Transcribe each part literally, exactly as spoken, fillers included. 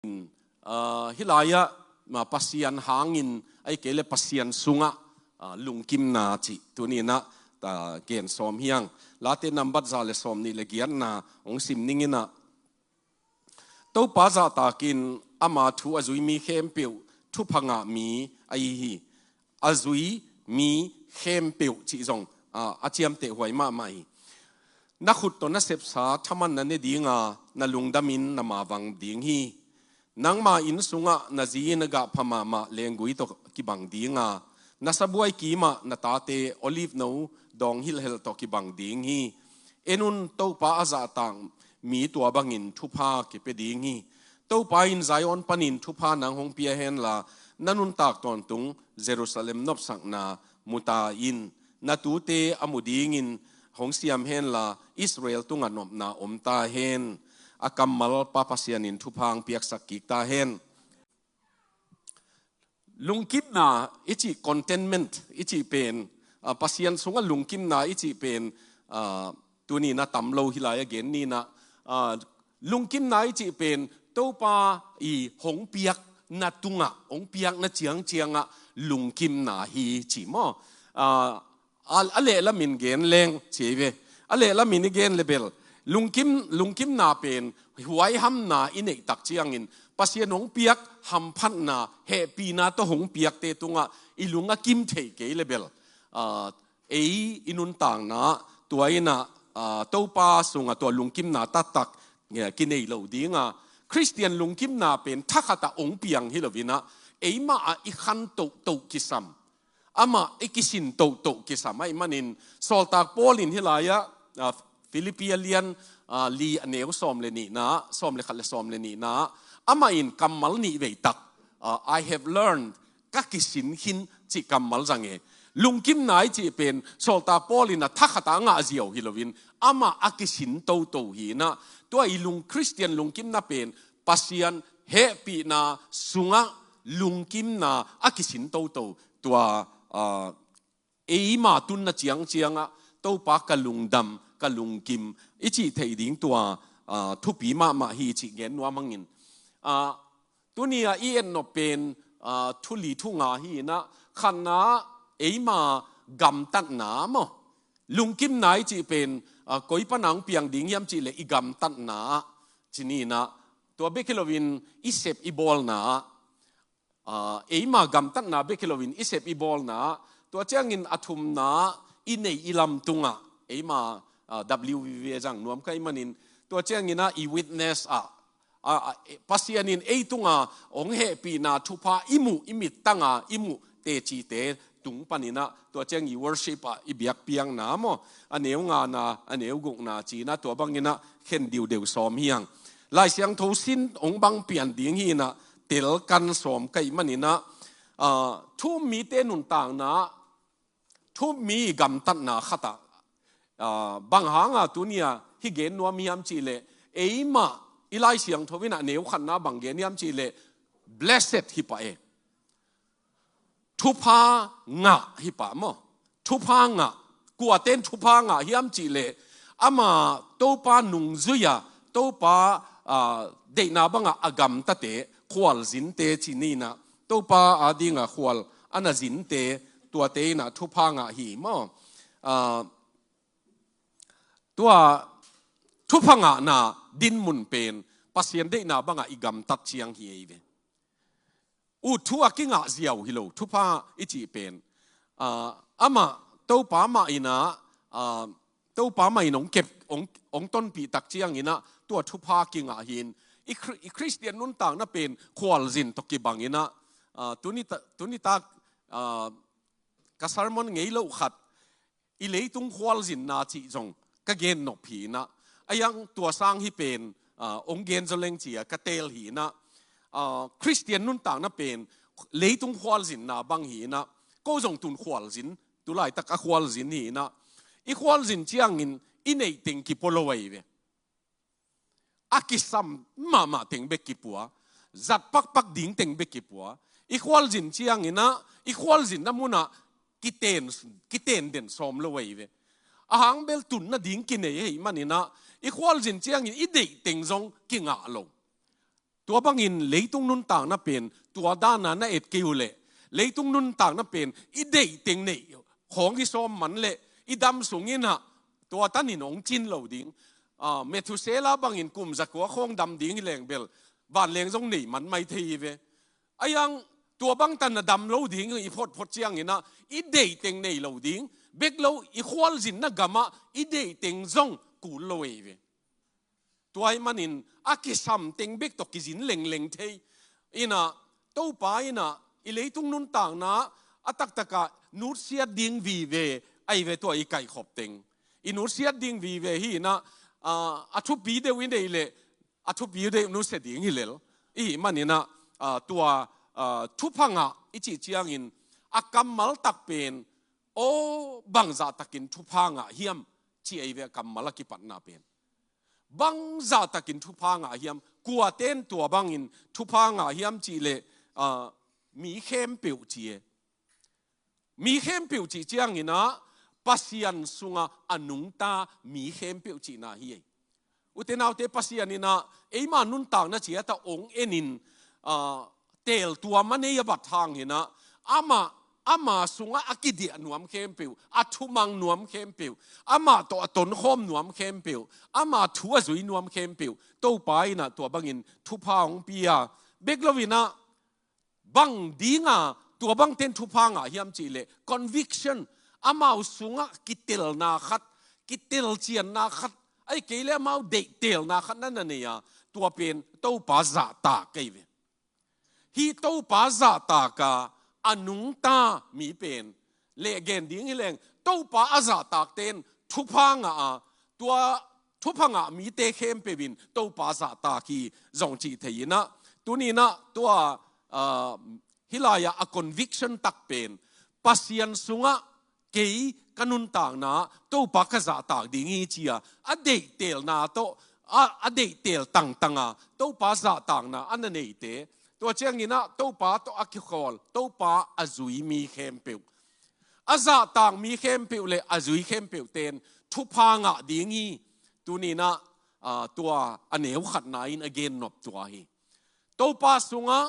Aa, hih lai-ah, ma, Pasian hangin, ahih kei leh Pasian sungah, aa, lungkimna cih tuni-in ah, aa, gen sawm hi hang. Late nambat za le sawmnih le giatna hong sim ning in ah, Topa zahtakin ama thu a zui mi khempeuh thupha ngah mi ahi hi. A zui mi khempeuh cih zong, aa, a ciamteh huai mahmah hi. Na khut tawh na sepsa thaman na ne ding a, na lungdamin na mavang ding hi. Nangma inn sungah na zi na gahpha mahmah lenggui tawh kibang ding a, na sabuai kimah na tate olive no dawng hilhhelh tawh kibang ding hi. En un, Topa a zahtak mi tua bangin thupha kipia ding hi. Topa in Zion panin thupha nang hong pia henla, na nuntak tawntung Jerusalem nopsakna mu ta in. Na tute a mu dingin hong siam henla, Israel tungah nopna om ta hen. A kammal Pa Pasian in thupha hong piaksak kik ta hen. Lungkimna i cih, contentment i cih pen, ah, Pasian sungah lungkimna i cih pen, ah, tuni-in ah tam lo hih lai-ah gen ni in ah, ah, lungkimna i cih pen Topa i hong piakna tungah, hong piakna ciangciangah lungkimna hi ci maw? Ah, a, a lehlamin gen leng ci hi ve. A lehlamin i gen le bel, lungkim, lungkimna pen huaihamna i neih tak ciangin Pasian hong piak hamphatna, hehpihna tawh hong piakte tungah i lung a kim thei kei le bel, ah, ei i nuntakna tua in ah, ah, Topa sungah tua lungkimna taktak, eh, kinei lo ding a, Khristian lungkimna pen thakhat ah hong piang hi lo in ah, eimah ah i khan tohtoh kisam, amah i kisin tohtoh kisam ahih manin, sawltak Paul in hih lai-ah, ah, Philippi a lian, ah, li a neu sawm le nihna, sawm le khat le sawm le nihna, amah in kammal nih vei tak, ah, "I have learned," ka kisin khin cih kammal zang e. Lungkimna i cih pen sawltak Paul in a thakhat ah a ngah ziau hi lo in, amah a kisin toto hi in ah, tua i lung, Khristian lungkimna pen Pasian hehpihna sungah lungkimna a kisin toto, tua, ah, eima tunna ciangciangah Topa ka lungdam, ka lungkim i cih theih ding tua, ah, thupi mahmah hi cih gen nuam hang in. Ah, tuni-a i et nop pen, ah, thu li thu nga hi in ah, khatna eima gamtatna maw? Lungkimna i cih pen, ah, koi pan a hong piang ding hiam cih leh i gamtatna, ci ni in ah, tua bek hi lo in i sep i bawlna, ah, eima gamtatna bek hi lo in i sep i bawlna, tua ciangin a thumna i neih i lam tungah, eima, ah, W V V a zang nuam ka hih manin, tua ciangin ah i witness ah, ah, ah, eh, Pasian in ei tunga hong hehpihna thupha i muh, i mittang a i muh tecite tung panin ah, tua ciang i worship ah i biakpiakna maw, a neu ngana, a neu gukna ci in ah, tua bangin ah khen diudeu sawm hi hang. Lai Siangtho sin hong bang pian ding hi in ah, tel kan sawm ka hih manin ah, ah, thu-um mite nuntakna, thu-um mi gamtatna khat ah, ah, bang hanga tuni-a hih gen nuam hiam cih leh, eimah i Lai Siangtho in ah neu khatna bang gen hiam cih leh, blessed hi pah e. Thupha ngah hi pah maw? Thupha ngah. Kuate'n thupha ngah hiam cih leh, ama Topa nungzui-a, Topa, ah, deihna bangah a gamtate, khualzinte ci ni in ah, Topa adinga khual a na zinte, tuate in ah thupha ngah hi maw? Ah, tua thupha ngahna dinmun pen Pasian deihna bangah i gamtat ciang hi ei ve. Ut thu a kingah ziau hi lo, thupha i cih pen. Ah, amah, Topa mah in ah, ah, Topa mah in hong kep, hong, hong tonpih tak ciangin ah, tua thupha kingah hi in. I Khri-, i Khristian nuntakna pen khualzin tawh kibang in ah, ah, tuni ta-, tuni tak, ah, ka sermon ngei loh khat, i leitung khualzinna cih zong ka gen nop hi in ah, a iang tua sang hi pen, ah, hong gen zaw leng ci-a ka teel hi in ah, ah, Khristian nuntakna pen leitung khualzinna bang hi in ah, ko zong tun khualzin, tu laitak a khualzin hi in ah, i khualzin ciangin i neih teng kipua lo ahi ve. A kisam mahmah teng bek kipua, zat pakpak ding teng bek kipua. I khualzin ciangin ah, i khualzinna munah kiten, kiten den sawm lo ahi ve. A hang bel tunna ding kinei ahih manin ah, i khualzin ciangin i deih teng zong kingah lo. Tua bangin leitung nuntakna pen tua dana na et kei uh leh, leitung nuntakna pen i deih teng neih khawng i sawm man leh, i dam sungin ah tua tanin hong cin lo ding. Ah, Methusela bangin kum zakua khawng dam ding hi leng bel vanleng zong nei man mai thei hi ve. Ahi hang tua bang tan a dam lo ding i photphot ciangin ah i deih teng nei lo ding. Bek lo i khualzinna gamah i deih teng zong kul lo ei ve. Tua ahih manin a kisam teng bek tawh kizin lengleng thei. In ah Topa in ah i leitung nuntakna a taktakah nutsiat ding vive ahi ve tua i kaihkhop teng. I nutsiat ding vive hi in ah, ah, a thupi deuh i neih leh a thupi deuh nusia ding hi lel. I hih manin ah, ah, tua, ah, thupha ngah i cih ciangin a kammal tak pen, aw, bangzah takin thupha ngah hiam, ci ei ve a kammal a kipatna pen. Bangzah takin thupha ngah hiam, kuaten tua bangin thupha ngah hiam cih leh, ah, mi khempeuh ci e. Mi khempeuh cih ciangin ah Pasian sungah a nungta mi khempeuh cihna hi ei. Ute naute, Pasian in ah eima nuntakna ciat ah ong enin, ah, teel tua man ei a bat hangin ah amah, ama sungah a kidiah nuam khempeuh, a thumang nuam khempeuh, amah tawh a tonkhawm nuam khempeuh, ama thu a zui nuam khempeuh Topa in ah tua bangin thupha hong pia. Bek lo in ah bang dinga tua bangten thupha ngah hiam cih leh conviction, amau sungah kitelna khat, kitelcianna khat, ahih kei leh amau deihtelna khat na na nei a, tua pen Topa zahtak ahi ve. Hih Topa zahtaka a nungta mi pen, leh gen ding hi leng, Topa a zahtakten thupha ngah a, tua thupha ngah mite khempeuh in Topa zahtak hi zong cih thei in ah, tuni in ah tua, ah, hih lai-ah a conviction tak pen Pasian sungah kei ka nuntakna Topa ka zahtak ding hi ci-a a deihtelna tawh, a, a deihtel tangtanga Topa zahtakna a na neite, tua ciangin ah Topa tawh a kikhawl, Topa a zui mi khempeuh, a zahtak mi khempeuh leh a zui khempeuhten thupha ngah ding hi. Tuni in ah, ah, tua a neu khatna in a gennop tua hi. Topa sungah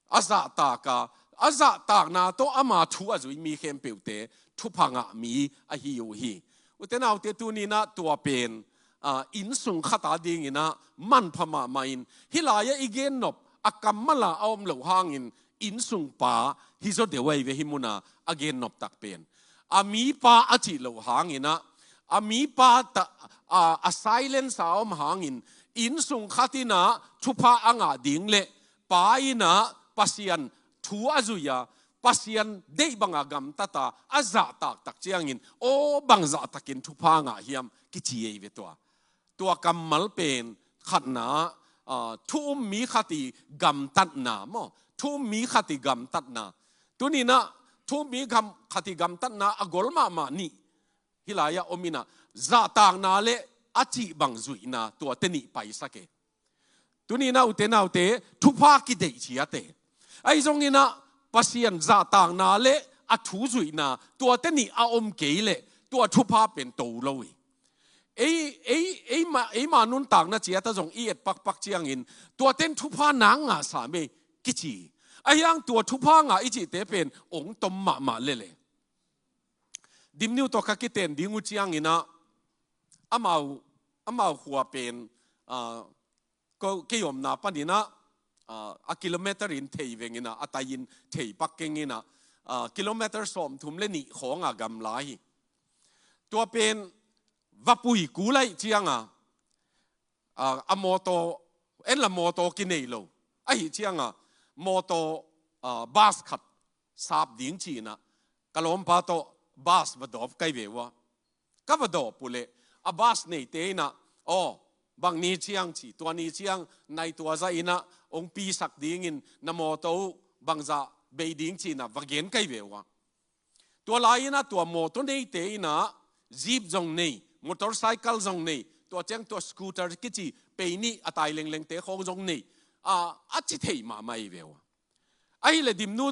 a zahtaka, a zahtakna tawh ama thu a zui mi khempeuhte thupha ngah mi ahi uh hi. Ute naute, tuni in ah tua pen, ah, innsung khat a dingin ah manpha mahmah in, hih lai-ah i gennop a kammal a om loh hangin innsung pa hi zaw deuh ahi ve, hih muna a gennop tak pen. A mipa a cih loh hangin ah, a mipa ta, a, a silence a om hangin innsung khat in ah thupha a ngah ding leh pa in ah Pasian thu a zui a, Pasian deih banga gamtat a, a zahtak tak ciangin, aw, bangzah takin thupha ngah hiam, kici ei ve tua. Tua kammal pen khatna, ah, thu um mi khat i gamtatna maw, thu um mi khat i gamtatna. Tuni in ah thu um mi gam, khat i gamtatna a gol mahmah nih hih lai-ah om in ah, zahtakna leh a cih bang zuihna, tuate nih paisak e. Tuni in ah ute naute, thupha kideih ciat e. Ahi zongin ah Pasian zahtakna leh a thu zuihna, tuate nih a om kei leh tua thupha pen to lo hi. Ei, ei, eima, eima nuntakna ciat ah zong i et pakpak ciangin tuaten thupha nang ngah sam ei kici. Ahi hang tua thupha ngah i cihte pen ong tom mahmah lel e. Dimnu tawh ka kiten ding uh ciangin ah, amau, amau khua pen, ah, ko, kei omna panin ah, ah, a kilometer in thei veng in ah, a tai in thei pak keng in ah, ah, kilometer sawmthum leh nih khawng a gamla hi. Tua pen vapui kul ahih cianga, ah, a mawtaw, en la mawtaw kinei lo ahih cianga, mawtaw, ah, bus khat sap ding ci-in ah ka lawmpa tawh bus va dawp kai ve uh a. Ka va dawp uh leh a bus neite in ah, aw, bang ni ciang ci, tua ni ciang nai tua zah in ah ong pisak dingin na mawtaw uh bangzah bei ding ci-in ah va gen kai ve uh a. Tua lai-in ah tua mawtaw neite in ah jeep zong nei, motorcycle zong nei, tua ciang tua scooter kici pei nih a tai lenglengte khawng zong nei, a, a ci thei mahmah hi ve uh a. Ahih leh Dimnu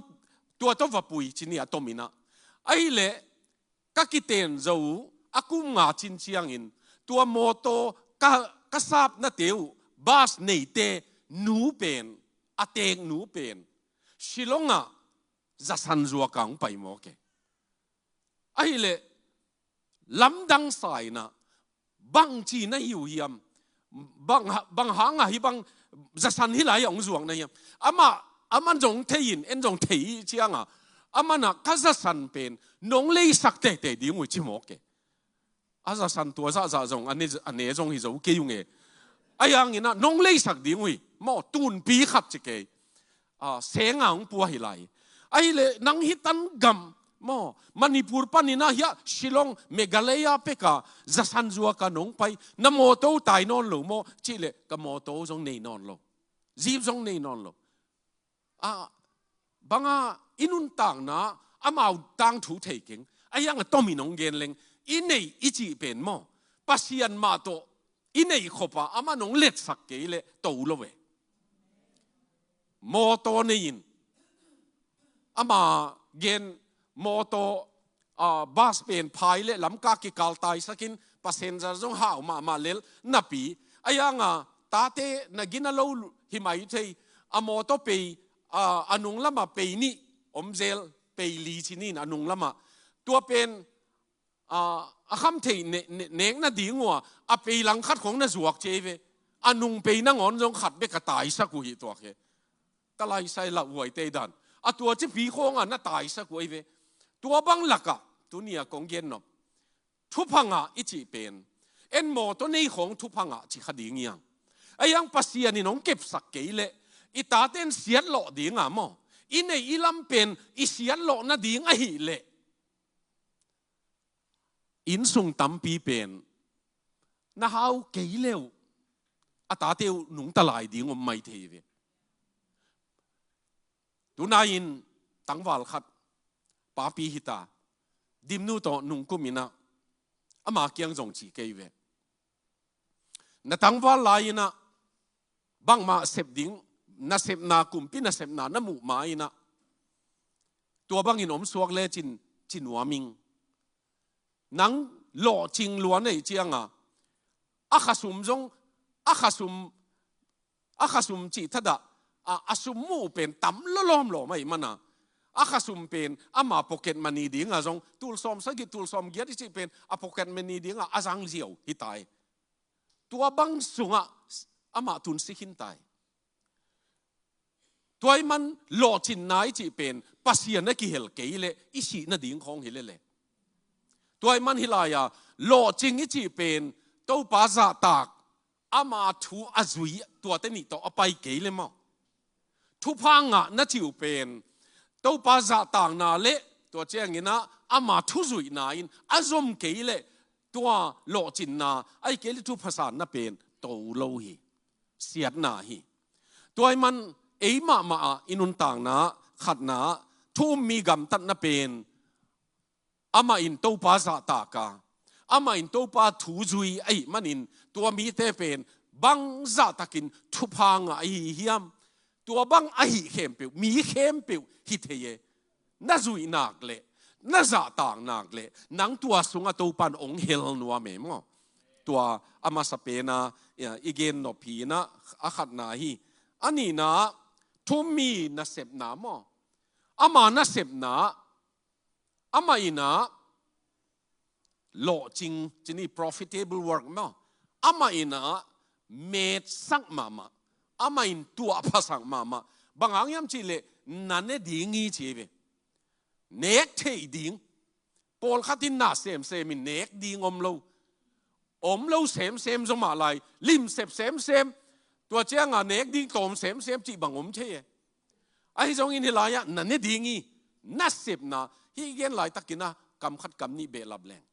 tua tawh vapui ci ni a tom in ah. Ahih leh ka kiten zo uh a kum nga cin ciangin tua mawtaw ka, ka sapnate uh bus neite nu pen, a teek nu pen Shillong ah zasan zuak a hong pai mawk e. Ahileh lamdang sa in ah, bangci na hi uh hiam? Bang, bang hang a hih bang zasan hih lai a hong zuak na hiam? Amah, aman zong thei in, en zong thei ciang a, aman ah ka zasan pen nong leisak teitei ding uh hi ci mawk e. A zasan tua zahzah zong a ne, a ne zong hi zo kei ung e. Ahi hangin ah nong leisak ding uh hi maw, tunpi khat ci kei. A, seng a hong pua hi lai. Ahileh nang hih tan gam maw, Manipur panin ah hiah Shillong, Meghalaya pek a zasan zuak a nong pai, na mawtaw tai nawn lo maw? Cih leh ka mawtaw zong nei nawn lo, jeep zong nei nawn lo. A, bang a i nuntakna amau tangthu thei keng. Ahi hang a tom in hong gen leng, i neih i cih pen maw, Pasian mah tawh i neih khop a amah nong letsak kei leh to lo e. Mawtaw nei in, ama gen, mawtaw, a, bus pen phai leh Lamka kikal taisak in, passenger zong hau mahmah lel napi, ahi hang a tate na gina lo hi mai thei. A mawtaw pei, a, a nung lam ah pei nih om zel, pei li ci ni in a nung lam ah. Tua pen, a, a kham theih ne, ne, nek nading uh a, a pei lang khat khong na zuak ci ei ve. A nung pei nangawn zong khat bek a taisak uh hi tuak hi. Ka laisai lauhuai tei dan, a tua cipi khong a na taisak uh ei ve. Tua bang lak ah tuni a kong gen nop, thupha ngah i cih pen, en mawtaw nei khong thupha ngah ci kha ding hi hang. Ahi hang Pasian in hong kepsak kei leh i taten siatlawh ding a maw, i neih i lam pen i siatlawh nading ahih leh, innsung tampi pen na hau kei leh uh, a tate uh nungta lai ding om mai thei ve. Tunai in tangval khat, papi hi ta, Dimnu tawh nungkum in ah, ama kiang zong ci kei ve. Na tangval lai in ah bangmah sep ding, nasepna, kumpi nasepna na muh ma in ah, tua bangin om suak lecin ci nuam ing. Nang lawhcing lua na hih ciang a, a khasum zong, a khasum, a khasum cih thadah, a, a sum muh pen tam lawlawm lawm ahih man a, a khasum pen ama pocket money ding a zong, tul sawm sagih, tul sawm giat i cih pen a pocket money ding a a zang ziau hi ta hi. Tua bang sungah amah tun si khin ta hi. Tua ahih man lawhcinna i cih pen Pasian a kihel kei leh i sih nading khawng hi lel e. Tua ahih man hih lai a lawhcing i cih pen Topa zahtak, ama thu a zui, tuate nih tawh a pai kei leh maw, thupha ngah na cih uh pen Topa zahtakna leh tua ciangin ah ama thu zuihna in a zom kei leh, tua lawhcinna, ahih kei leh thupha sanna pen to lo hi, siatna hi. Tua ahih man ei mahmah ah i nuntakna, khatna, thu um mi gamtatna pen amah in Topa zahtak a, amah in Topa thu zui ahih manin tua mite pen bang zahtakin thupha ngah ahi hiam? Tua bang ahih khempeuh, mi khempeuh hi thei e. Na zuih nak leh, na zahtak nak leh, nang tua sungah Topa in hong hel nuam e maw. Tua a masa pen a, i gen nop hi in ah, a khatna hi. A nihna, thu um mi nasepna maw, ama nasepna, amah in ah lawhcing, ci ni, profitable work maw, amah in ah metsak mahmah, amah in tuahphasak mahmah. Bang hang hiam cih leh na ne ding hi ci hi ve. Nek theih ding. Pawlkhat in na semsem in nek ding om lo. Om lo semsem zaw mah lai, limsep semsem, tua ciang a nek ding tawm semsem cih bang om thei e. Ahi zongin hih lai ah na ne ding hi, nasepna, hih gen laitakin ah kam khat kam nih behlap leng,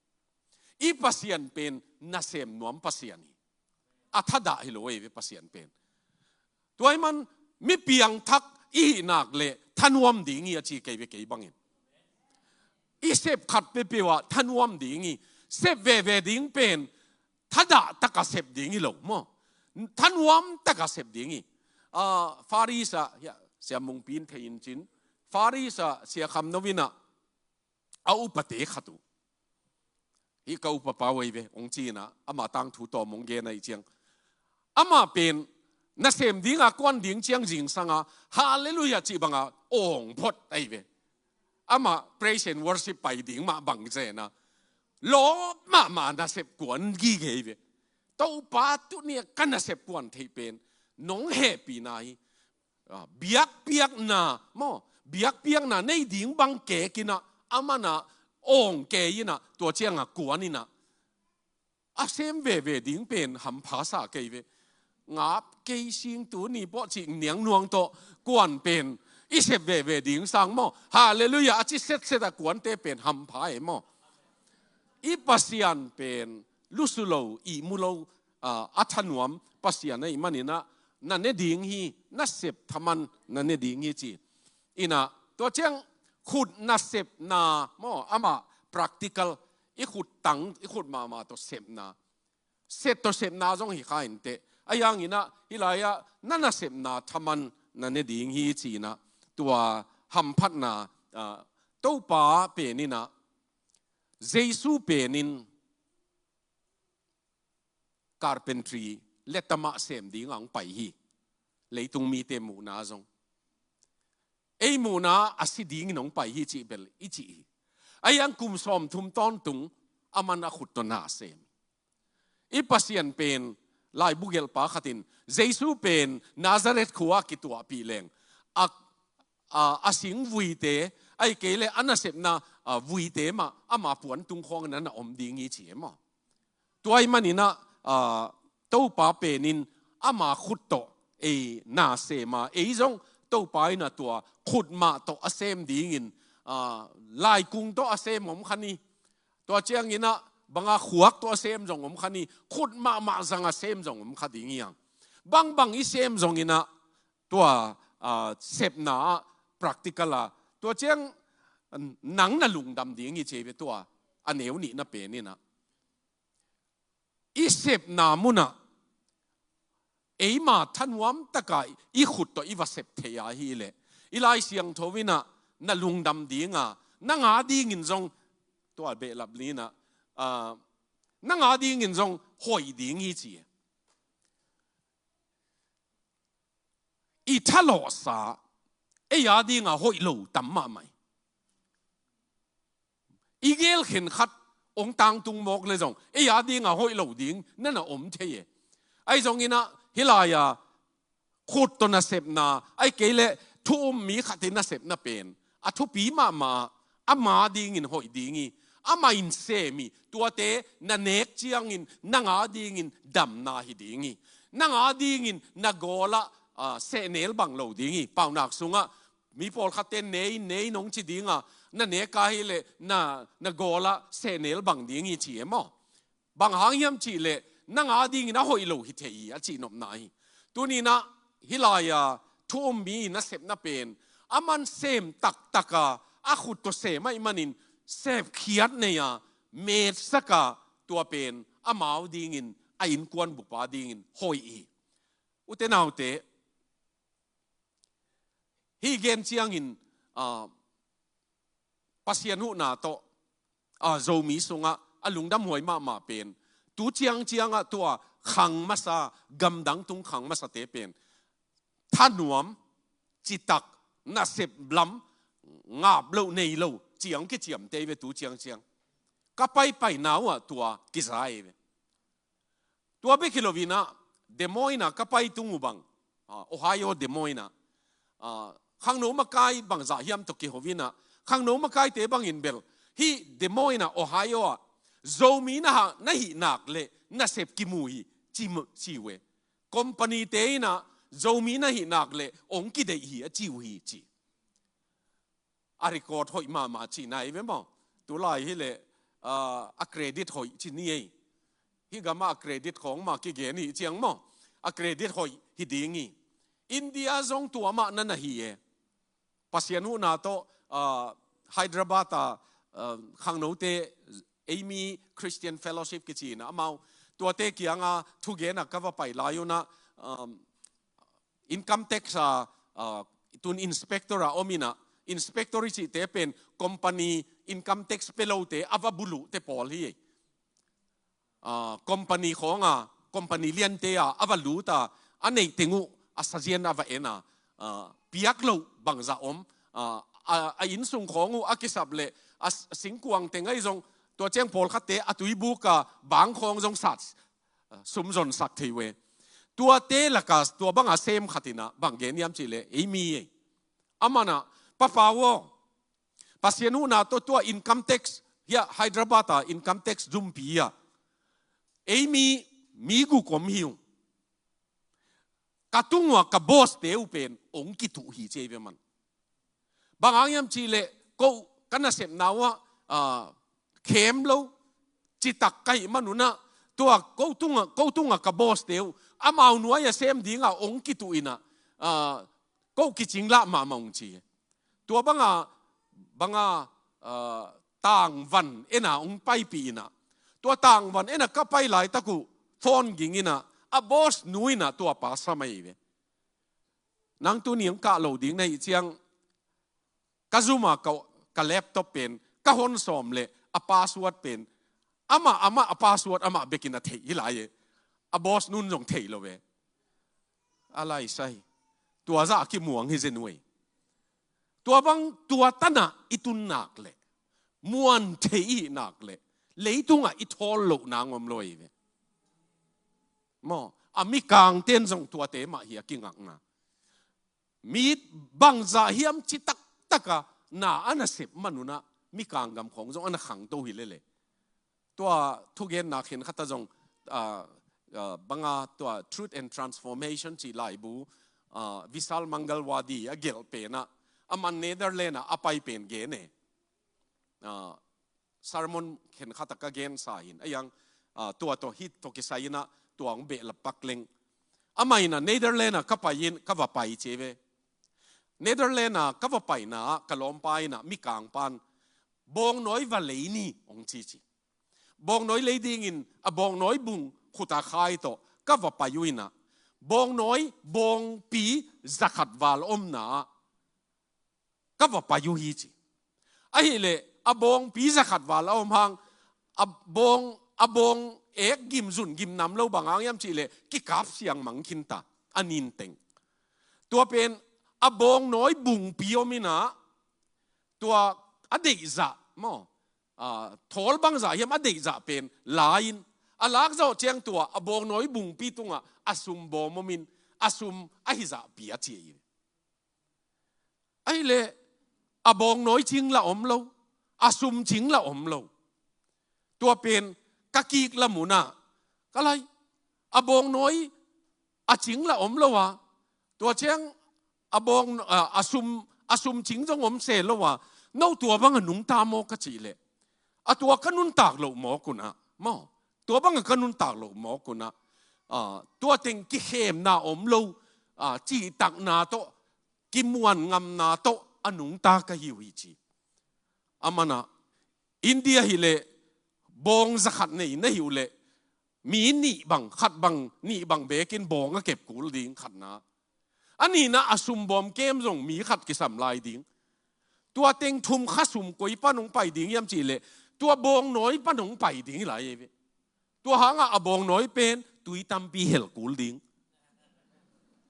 i Pasian pen nasem nuam Pasian hi. A thadah hi lo ei ve Pasian pen. Tua ahih man mi piangthak i hih nak leh thanuam ding hi a ci kei ve kei bangin. I sep khat peuhpeuh ah thanuam ding hi. Sep veve ding pen thadah taka sep ding hi lo maw, thanuam taka sep ding hi. Ah, Faris ah, hiah, Sia Mungpi in thei in cin, Faris ah Sia Kham No in ah a upate khat uh. Hih ka upapa uh ei ve, hong ci in ah, ama tangthu tawm hong gen ahih ciang, amah pen nasem dinga kuan ding ciang zingsanga, Halleluiah cih banga awng phot ahi ve. Amah praise and worship pai ding mah bang zena, lawp mahmah nasep kuan gige hi ve. Topa, tuni-a ka nasep kuan theih pen nong hehpihna hi. Ah, biakpiakna maw, biakpiakna nei ding bang kekinah, amanah awng ke inah, tua cianga kuan inah a sem veve ding pen hampha sa kei ve. Ngap kei sing, tuni pawh cih niangnuang tawh kuan pen i sep veve ding sang maw. Halleluiah a ci setset a kuante pen hampha e maw. I Pasian pen lusu lo, ihmu lo, ah, a thanuam Pasian ahih maninah, na ne ding hi, nasep thaman na ne ding hi ci. Inah tua ciang khut nasepna maw, amah practical, i khut tang, i khut mahmah tawh sepna, set tawh sepna zong hi kha inteh. A hianginah hih lai-ah na nasepna thaman na ne ding hi ci-inah, tua hamphatna, ah, Topa peninah, Jesu penin carpentry, letamah sem dinga hong pai hi. Leitung mite muhna zong, ei muhna a si dingin hong pai hi cih bel i cih hi. A hiang kum sawmthum tawntung aman a khut tawh na sem. I Pasian pen, laibu gelhpa khatin Jesu pen Nazareth khua-ah kituahpih leng, a, a, a sing vuite, ahih kei leh a nasepna, a, vuite mah ama puantung khawngin a na om ding hi ci e maw. Tua ahih maninah, a, Topa penin ama khut tawh ei na sem a, ei zong Topa inah tua khut mah tawh a sem dingin, a, laikung tawh a sem om kha ni. Tua cianginah banga khuak tawh a sem zong om kha ni, khut mahmah zanga sem zong om kha ding hi hang. Bangbang i sem zonginah tua, ah, sepna ah practical a, tua ciang nang na lungdam ding hi ci e ve tua, a neu nihna peninah. I sepna munah eima thanuam taka i khut tawh i va sep thei ahileh, i Lai Siangtho inah na lungdam dinga, nang a dingin zong, tua behlap linah, ah, nang a dingin zong hoih ding hi ci e. I thalawhsa, ei a dinga hoih lo tam mahmah hi. I gel khenkhat hong tangtung mawk le zong, ei a dinga hoih lo ding na na om thei e. Ahi zonginah hih lai-a khut tawh nasepna, ahih kei leh thu um mi khat i nasepna pen a thupi mahmah, ama dingin hoih ding hi. Amah in sem hi. Tuate na nek ciangin nang a dingin damna hi ding hi. Nang a dingin na gawlah, ah, sehnel bang lo ding hi. Paunak sungah mi pawlkhatte nei, nei nong ci dinga, na nek ahileh na, na gawlah sehnel bang ding hi ci e maw. Bang hang hiam cihleh, nang a dingin a hoih lo hi thei hi a cihnopna hi. Tuninah hih lai-a thu um mi nasepna pen, aman sem taktaka, a khut tawh sem ahih manin sepkhiat nei-a, metsaka, tua pen amau dingin, a innkuan bupa dingin hoih hi. Ute naute, hih gen ciangin, ah, Pasian huhna tawh, ah, Zomi sungah a lungdamhuai mahmah pen, tu ciangciangah tua khang masa, gamdang tung khang masate pen thanuam, citak, nasep lam ngap loh nei lo ciang kiciamteh ve tu ciangciang. Ka paipaina uhah tua kiza ei ve. Tua bek hi loinah, Des Moines-ah ka pai tung uh bang, ah, Ohio Des Moines-ah, ah, khangno makai bangzah hiam tawh kiho inah, khangno makaite bangin bel, hih Des Moines-ah, Ohio-ah Zomi na hah, na hih nak leh nasep kimu hi, ci, ci uh e. Company-te inah Zomi na hih nak leh hong kideih hi a ci uh hi ci. A record hoih mahmah cihna hi ve maw. Tulai hileh, ah, a credit hoih ci ni ei. Hih gamah a credit khawng mah kigen hi ciang maw. A credit hoih hi ding hi. India zong tua mah na na hi e. Pasian huhna tawh, ah, Hyderabad-a, ah, khangnote, Amy Christian Fellowship kici inah amau, tuate kianga thugena ka va pai lai unah, um, income tax-a, ah, tun inspector-a om inah, inspector i cihte pen company income tax pia lote a va buluhte pawl hi. Ah, company khawnga, company liante-a a va luta, a neih teng uh a sazian a va en a, ah, piak loh bangzah om, ah, a, a innsung khawng uh a kisap leh a s-, a singkuang teng ahi zong, tua ciang pawlkhatte a tuibuk a bang khawng zong sat, ah, sum zonsak thei uh e. Tuate laka tua banga sem khat in ah bang gen hiam cih leh, ei mi ei. Aman ah, Papa aw, Pasian huhna tawh tua income tax, hiah Hyderabad ah income tax zumpi ah, ei mi, mi guk om hi ung. Ka tung uah ka boss-te uh pen hong kituh hi, ci ei ve man. Bang hang hiam cih leh, ko ka nasepna uh ah, ah, khem lo, citak ka hih man un ah, tua ko tung ah, ko tung ah ka boss-te uh, amau nuai-ah sem ding ah hong kituh in ah, ah, ko kicing lah mahmah ung, ci. Tua banga, banga, ah, tangvan en a hong paipih in ah, tua tangvan en a ka pai laitak uh phone ging in ah, a boss nu in ah tua pa sam ahi ve. Nang tuni hong kah lo ding na hih ciang, ka zum a ka, ka laptop pen ka hon sawm leh a password pen, amah, amah a password amah bek in a theih hi lai e. A boss nu'n zong thei lo ve. A lai sai. Tua zah a kimuang hi zen uh ei. Tua bang tua tan ah i tun nak leh, muan thei i hih nak leh, leitungah i thawl loh nang om lo ei ve. Maw, a mikangte'n zong tuate mah hi a kingakna. Mi bangzah hiam ci taktak a na a na sep man un ah, mikang gam khawng zong a na khangto hi lel e. Tua thugenna khenkhat ah zong, ah, ah, banga tua Truth and Transformation cih laibu, ah, Vishal Mangalwadi a gelh pen ah, aman Netherlands ah a pai pen gen e. Ah, sermon khenkhat ah ka gensa hi in, a hiang, ah, tua tawh hih tawh kisai in ah tua hong behlap pak leng. Amah in ah Netherlands ah ka pai in, ka va pai, ci ei ve. Netherlands ah ka va paina ah ka lawmpa in ah, mikangpa'n, bawngnawi va lei ni, hong ci, ci. Bawngnawi lei dingin a bawngnawi bung khut a khai tawh ka va pai uh in ah, bawngnawi, bawngpi zakhat val omna ah ka va pai uh hi, ci. Ahih leh a bawngpi zakhat val a om hang, a bawng, a bawng ek gim zun gim nam lo, bang hang hiam cih leh kikap siang mang khin ta, a nin teng. Tua pen a bawngnawi bungpi om in ah, tua a deihzah maw, ah, thawl bangzah hiam a deihzah pen la in, a lak zawh ciang tua a bawngnawi bungpi tungah a sum bawm om in, a sum ahi zah pia, ci ei. Ahih leh a bawngnawi cing lah om lo, a sum cing lah om lo. Tua pen ka kik lam un ah, ka lai, a bawngnawi a cing lah om lo a, tua ciang a bawng, a, a sum, a sum cing zong om se lo a, no tua bang a nungta maw, ka cih leh, a tua ka nuntak loh mawk un ah, maw, tua bang a ka nuntak loh mawk un ah, ah, tua teng kikhemna om lo, ah, cihtakna tawh, kimuan ngamna tawh a nungta ka hi uh hi, ci. Aman ah, India hi leh, bawng zakhat nei na hih uh leh, mi nih bang, khat bang, nih bang bekin bawng a kep kul ding, khatna. A nihna, a sum bawm kem zong mi khat kisam lai ding. Tua teng thum kha sum koi pan hong pai ding hiam cih leh, tua bawngnawi pan hong pai ding hi lai ei ve. Tua hang ah a bawngnawi pen tui tampi hel kul ding.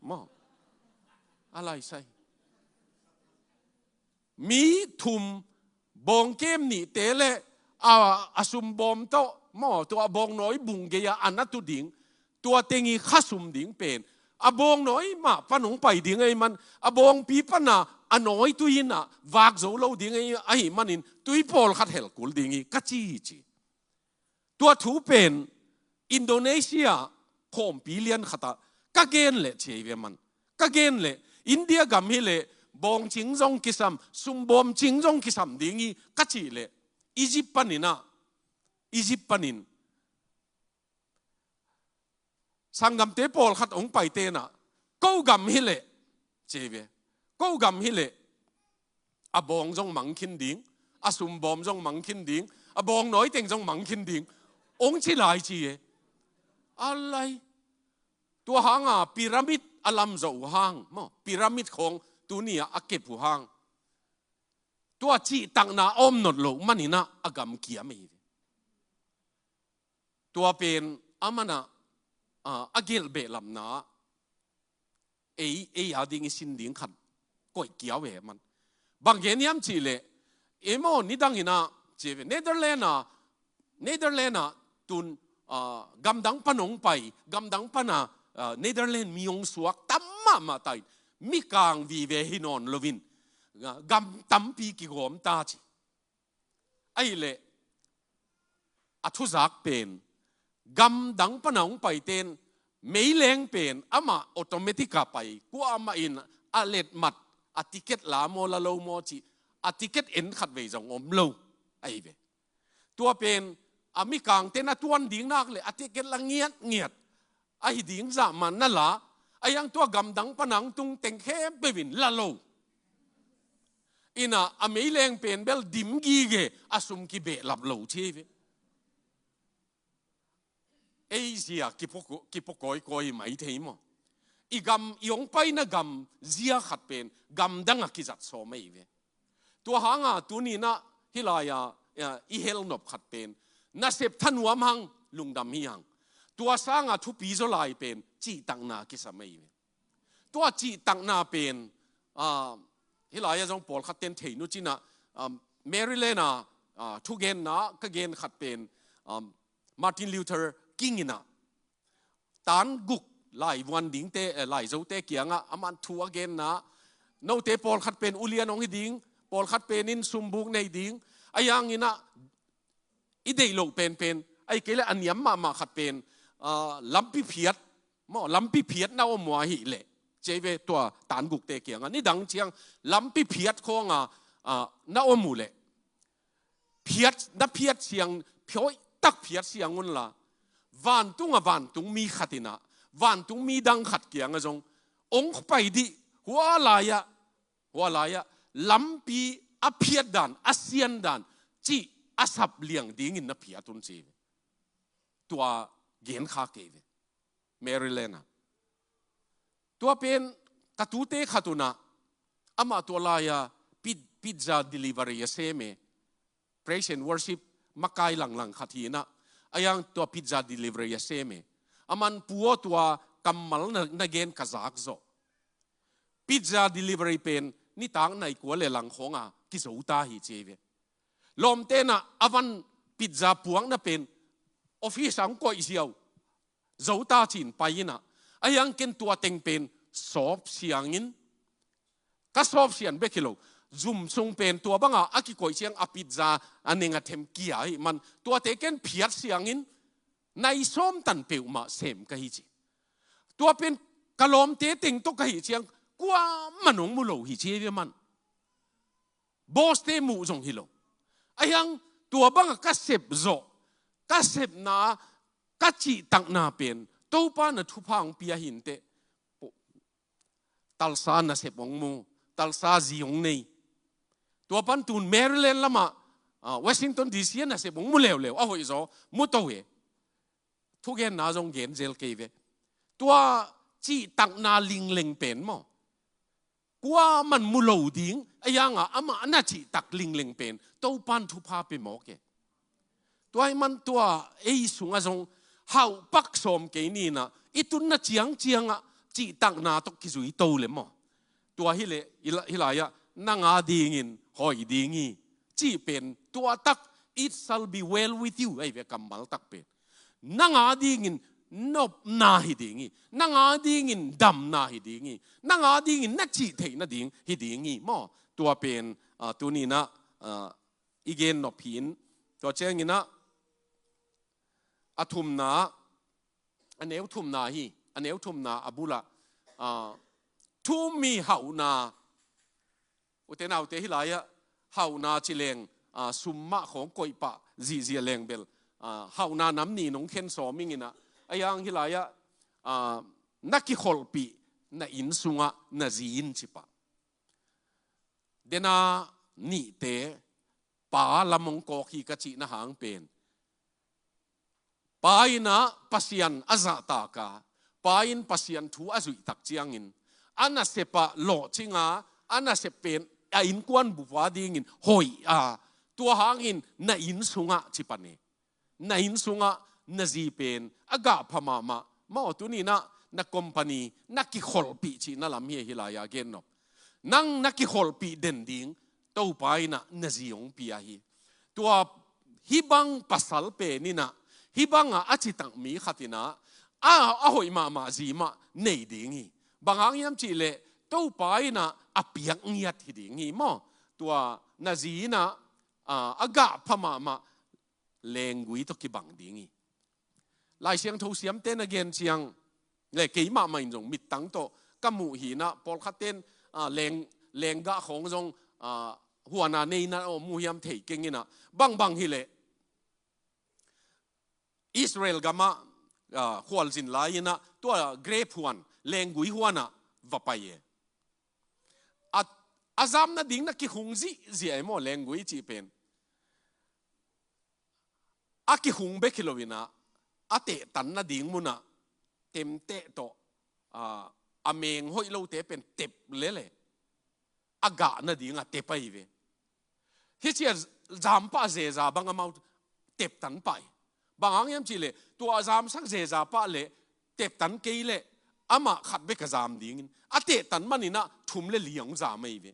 Maw. A lai sai. Mi thum, bawng kem nihte leh a, a sum bawm tawh, maw, tua a bawngnawi bung gei ah a na tu ding, tua teng i kha sum ding pen, a bawngnawi mah pan hong pai ding ahih man, a bawngpi pan a, a nawi tui in ah vak zo lo ding ahih, ahih manin, tui pawlkhat hel kul ding hi, ka ci hi, ci. Tua thu pen Indonesia khawmpi lian khat ah ka gen leh, ci ei ve man. Ka gen leh, India gam hi leh bawng cing zong kisam, sum bawm cing zong kisam ding hi, ka cih leh, Egypt panin ah, Egypt panin sanggamte pawlkhat hong paite in ah, ko gam hi leh, ci ei ve. Ko gam hi leh a bawng zong mang khin ding, a sum bawm zong mang khin ding, a bawngnawi teng zong mang khin ding, hong ci lai, ci e. A lai. Tua hang a pyramid a lam zawh uh hang, maw, pyramid khawng tuni ah a kep uh hang, tua cihtakna a om nawn loh manin ah a gam kiam hi. Tua pen aman ah, ah, a gelh behlapna ah, Ei, ei a ding i sin ding khat koih kiau e man. Bang gen hiam cih leh, ei maw, nidang in ah, ci ve, Netherland ah, Netherland ah tun, ah, gamdang pan hong pai, gamdang pan a, ah, Netherland mi hong suak tam mahmah ta in, mikang vive hi nawn loin, ah, gam tampi kigawm ta ci. Ahih leh a thuzak pen, gamdang pan a hong paite in, meileng pen amah automatic a pai, kuamah in a letmat, a ticket la maw la lo maw cih, a ticket en khatvei zong om lo ahi ve. Tua pen a mikangte na tuan ding nak leh a ticket la ngiatngiat, ahi ding zah mah na la, a hiang tua gamdang pan a hong tung teng khempeuh in la lo. In ah a meileng pen bel dim gige, a sum kibehlap lo ci hi ve. Ei zia kipua, kipua kawikawi hi mai thei maw. I gam, i hong paina gam zia khat pen gamdang a kizat sawm ahi ve. Tua hang a tuni in ah hih lai-a, eh, i hel nop khat pen, nasep thanuam hang lungdam hi hang. Tua sang a thupi zaw lai pen cihtakna kisam ahi ve. Tua cihtakna pen, ah, hih lai-a zong pawlkhat ten thei nu cin ah, um, Maryland a, ah, thugenna ka gen khat pen, um, Martin Luther King in ah, tan guk laivuan dingte, eh, laizote kiangah aman thu a genna, note pawlkhat pen ulian hong hi ding, pawlkhat pen in sumbuk nei ding, a hiang in ah i deih loh penpen, ahih kei leh a niam mahmah khat pen, ah, lampi phiat, maw, lampi phiat na om uh ahih leh, ci hi ve tua tan gukte kiangah, nidang ciang lampi phiat khawng a, ah, na om uh leh, phiat, na phiat siang, phiawih tak phiat siang un la, vantung a vantung mi khat in ah, vantung mi dang khat kiangah zong, hong pai dih, hua lai-ah, hua lai-ah, lampi a phiat dan, a sian dan, cih a sap liang dingin na phiat un ci hi ve. Tua gen kha kei ve. Maryland ah. Tua pen ka tute khat un ah, amah tua lai-a pi-, pizza delivery a sem e. Praise and worship makai langlang khat hi in ah, a hiang tua pizza delivery a sem e. Aman, pu aw, tua kammal na, na gen ka zak zawh. Pizza delivery pen nitak nai kua leh lang khawng a kizo ta hi ci hi ve. Lawmte in ah a van pizza puakna pen office ah hong koih ziau, zo ta ci-in pai in ah, a hiang ken tua teng pen sawp siang in, ka sawp sian bek hi lo, zum sung pen tua bang a a kikoih ciang a pizza a neng a them kia ahih man, tuate ken phiat siang in, nai sawm tan peuhmah sem ka hi ci. Tua pen ka lawmte teng tawh ka hih ciang kuamah in hong mu lo hi ci hi ve man. Bawste muh zong hi lo. A hiang tua bang a ka sep zawh, ka sepna, ka cihtakna pen Topa in a thupha hong pia hi inteh. Tulsa nasep hong mu, Tulsa zi hong nei. Tua pan tun Maryland lamah, ah, Washington D C ah nasep hong mu leuleu, a hoih zaw, mu to e. Thugenna zong gen zel kei ve. Tua cihtakna lingleng pen maw, kuamah in mu lo ding, a hiang a amah na cihtak lingleng pen Topa in thupha pia mawk e. Tua ahih man tua ei sungah zong hauh pak sawm kei ni in ah, i tunna ciangciang ah cihtakna tawh kizui to leh maw, tua hi leh, hih lai-ah nang a dingin hoih ding hi cih pen tua tak, "It shall be well with you," ahi ve kammal tak pen. Nang a dingin nopna hi ding hi, nang a dingin damna hi ding hi, nang a dingin na cih theih nading hi ding hi maw. Tua pen, ah, tuni in ah, ah, i gen nop hi in. Tua ciangin ah, a thumna, a neu thumna hi, a neu thumna a bul ah, ah, thu um hi hauhna. Ute naute, hih lai-ah hauhna ci leng, ah, sum mah khawng koih pah zihziah leng bel, ah, hauhna nam nih in hong khen sawm ing in ah, a hiang hih lai-ah, ah, na kikholhpih na inn sungah na zi in ci pah. Dena nihte pa lam hong kawk hi ka cihna hang pen, pa in ah Pasian a zahtak a, pa in Pasian thu a zuih tak ciangin, a nasep ah lawhcing a, a nasep pen a innkuan bup a dingin hoih a, tua hangin na inn sungah ci pan e. Na inn sungah na zi pen a gah pha mahmah. Maw, tuni in ah na company na kikholhpih cihna lam hi, hi lai-ah gen nop. Nang na kikholhpih den ding Topa in ah na zi hong pia hi. Tua hih bang pasal pen in ah, hih bangah a citak mi khat in ah, a, a hoih mahmah zi mah nei ding hi. Bang hang hiam cih leh Topa in ah a piak ngiat hi ding hi maw. Tua na zi in ah, a, a gah pha mahmah lenggui tawh kibang ding hi. Lai Siangtho siamte na gen ciang le, keimah mah in zong mittang tawh ka muh hi in ah, pawlkhat ten, a, leng, lenggah khawng zong, a, huan a nei in ah om uh hiam thei keng in ah, bangbang hi leh Israel gamah, a, khualzin lai in ah tua grape huan, lenggui huan ah va pai e. A, a zam nading na kihung zihziah e maw, lenggui cih pen. A kihung bek hi lo in ah, a tehtan nading mun ah temteh tawh, a, a meng hoih lote pen tep lel e. A gah nading a tep ahi ve. Hih ciang zam pah zeza bang amau teptan pah hi. Bang hang hiam cih leh tua a zamsak zeza pah leh teptan kei leh amah khat bek a zam ding in, a tehtan man in ah thum le li hong zam ahi ve.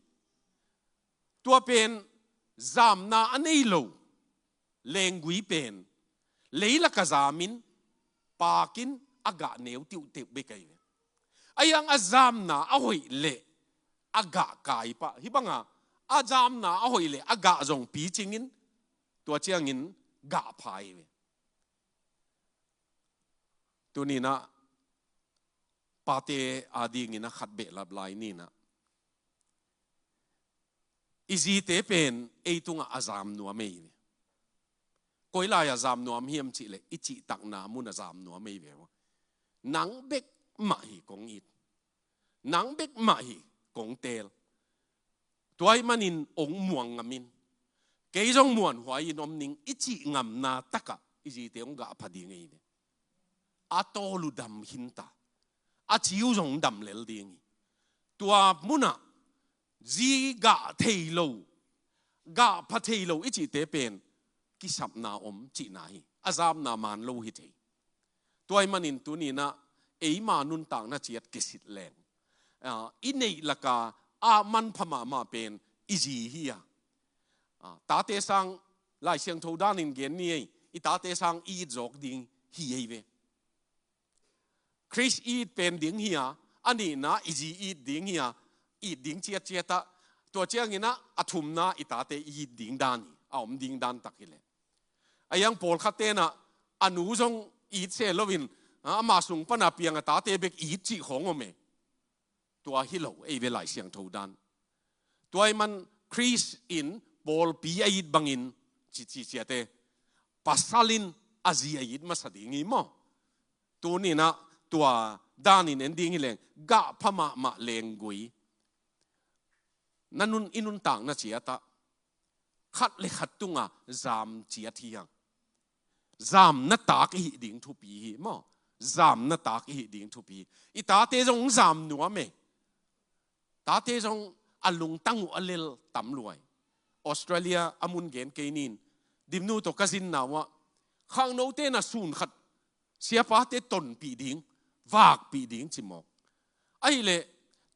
Tua pen zamna a nei lo lenggui pen leilak ah zam in, pak in, a gah neu tiuhteuh bek ahi ve. Ahi hang a zamna a hoih leh a gah kai pah, hih bang a, a zamna a hoih leh a gah zong picing in, tua ciangin gah pha hi ve. Tuni in ah pate ading in ah khat behlap lai ni in ah, i zite pen ei tungah a zam nuam ahi ve. Koi lai-ah zam nuam hiam cih leh i cihtakna mun ah zam nuam ahi ve. Nang bek mah hi kong it, nang bek mah hi kong teel. Tua ahih manin hong muang ngam in, kei zong muanhuai in om ning, i cih ngamna takah i zite hong gah pha ding ahi ve. A tawl uh dam khinta, a ci uh zong dam lel ding hi. Tua mun ah zi gah thei lo, gah pha thei lo i cihte pen kisapna om cihna hi. A zamna man lo hi thei. Tua ahih manin tuni in ah eima nuntakna ciat kisit leng, a, i neih lak ah a manpha mahmah pen i zi hi a. A, tate sang Lai Siangtho dan in gen ni ei, i tate sang i it zawk ding hi ei ve. Khrist it pen ding hi a, a nihna i zi it ding hi a, it ding ciatciat ah, tua ciangin ah a thumna i tate it ding dan hi, a om ding dan tak hi leh. Ahi hang pawlkhat ten ah a nu zong it se loin, a, ama sung pan a piang a tate bek it cih khawng om e. Tua hi lo, ei ve Lai Siangtho dan. Tua ahih man Khrist in pawlpi a it bangin ci, ci ciat e, pasal in a zi a it masa ding hi maw. Tuni in ah tua dan in en ding hi leng, gah pha mahmah lenggui na nun, i nuntakna ciat ah khat le khat tungah zam ciat hi hang. Zamna tak i hih ding thupi hi maw. Zamna tak i hih ding thupi hi. I tate zong zam nuam e. Tate zong a lungtang uh a lel tam lua hi. Australia a mun gen kei ni in, Dimnu tawh ka zinna uah khangnote na sun khat siapate tonpih ding, vakpih ding ci mawk. Ahih leh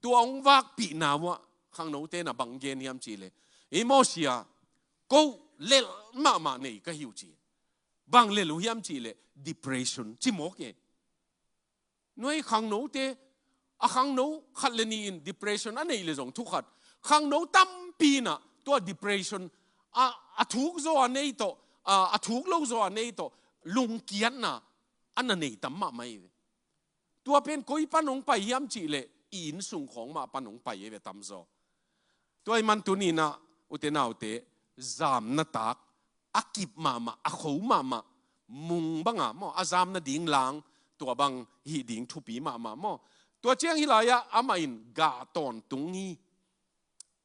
tua hong vakpihna uah khangnote na bang gen hiam cih leh, ei maw sia, ko lel mahmah nei ka hi uh ci. Bang lel uh hiam cih leh depression ci mawk e. Nuai khangnote, a khangno khat le nih in depression a neih leh zong thu khat. Khangno tampi in ah tua depression a, a thuk zaw a nei tawh, a, a thuk lo zaw a nei tawh lungkiatna a na nei tam mahmah hi ve. Tua pen koi pan hong pai hiam cih leh i inn sung khawng mah pan hong pai hi ve tamzaw. Tua ahih man tuni in ah ute naute, zamna tak, a kip mahmah, a kho mahmah, mung bang a maw, a zam nading lang, tua bang hih ding thupi mahmah maw. Tua ciang hih lai-ah amah in gah tawntung hi.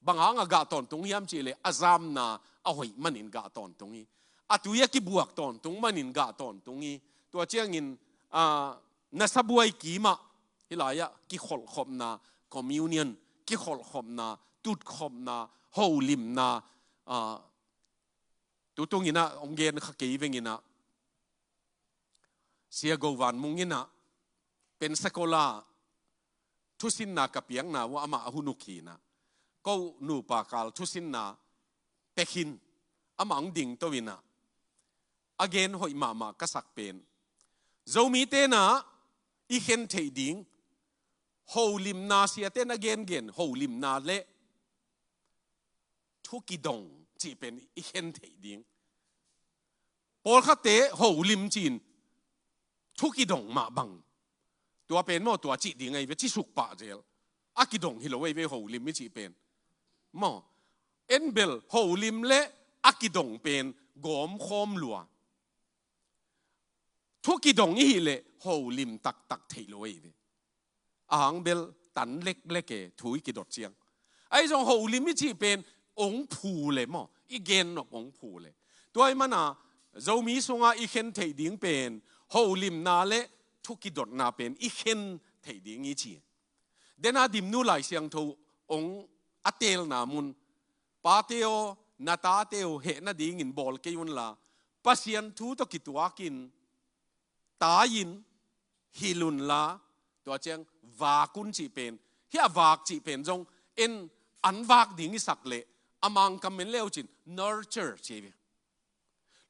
Bang hangah gah tawntung hiam cih leh a zamna a hoih manin gah tawntung hi. A tui a kibuak tawntung manin gah tawntung hi. Tua ciangin, a, na sabuai kimah hih lai-ah kikholhkhopna, communion, kikholhkhopna, tutkhopna, holimna, a, tu tung in ah hong gen kha kei veng in ah, Sia Go Van Mung in ah Pensacola thusinna ka piakna uh amah a hun uk hi in ah, ko nupa kal thusinna pia khin, amah hong dingto in ah, a gen hoih mahmah ka sak pen, Zomite in ah i khen theih ding, holimna, siate in a gengen holimna le thu kidong cih pen i khen theih ding. Pawlkhatte holim ci-in thu kidong mah bang, tua pen maw, tua cih ding ahi ve, ci suk pah zel. A kidong hi lo ahi ve holim i cih pen, maw. En bel holim le a kidong pen gawmkhawm lua. Thu kidong i hih leh holim taktak theih lo ahi ve. A hang bel tan leklek e, thu i kidot ciang. Ahi zong holim i cih pen ong phu le maw, i gen nop ong phu le. Tua ahih manin Zomi sungah i khen theih ding pen holimna le thu kidotna pen i khen theih ding i ci. Dena Dimnu Lai Siangtho ong a teelna mun, pate aw, na tate uh heh nadingin bawl kei unla, Pasian thu tawh kituakin tai-in hilh unla, tua ciang vak un cih pen, hih a vak cih pen zong en, an vak ding i sak leh a Mangkam en le uh cin nurture ci hi ve.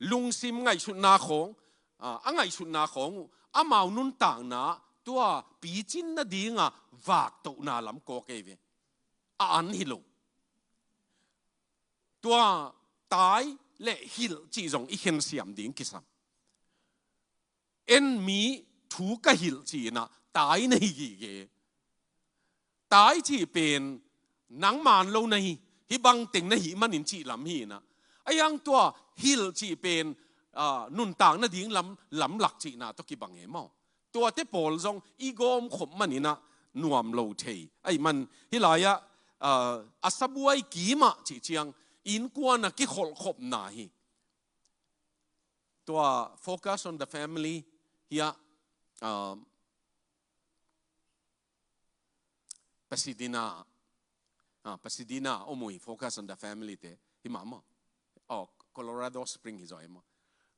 Lungsim ngaihsutna khawng, a, a ngaihsutna khawng uh amau nuntakna tua picin nadinga vaktohna lam kawk ahi ve. A an hi lo. Tua tai le hilh cih zong i khen siam ding kisam. En mi thu ka hilh ci-in ah tai na hi gige. Tai cih pen nang man lo na hi, hih bang teng na hih manin cih lam hi in ah. A yang tua hilh cih pen, a, nuntak nading lam, lamlak cihna tawh kibang e maw. Tuate pawl zong i gawmkhop manin ah nuam lo thei. Ahih man hih lai-ah, a, a sabuai kimah cih ciang innkuan a kikholhkhopna hi. Tua Focus on the Family hi-ah, a, Pasadena, a, Pasadena om uh hi, Focus on the Family te hi mah maw. Oh, Colorado Spring hi zaw hi maw.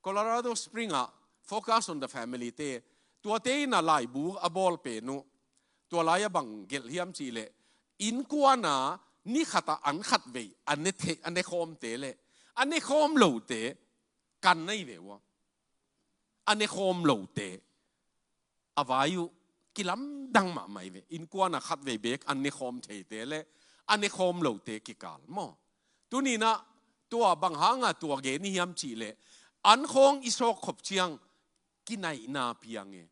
Colorado Spring ah Focus on the Family te, tuate in ah laibu a bawl pen uh, tua lai-ah bang gelh hiam cih leh, innkuan a ni khat ah an khatvei a ne the, a ne khawmte le a ne khawm lote kan na hi ve uh a. A ne khawm lote a vai uh kilamdang mahmah hi ve. Innkuan a khatvei beek an ne khawm theite le a ne khawm lote kikal maw. Tuni-in ah tua bang hanga tua gen i hiam cih leh, an khawng i sawk khop ciang kinaihna piang e.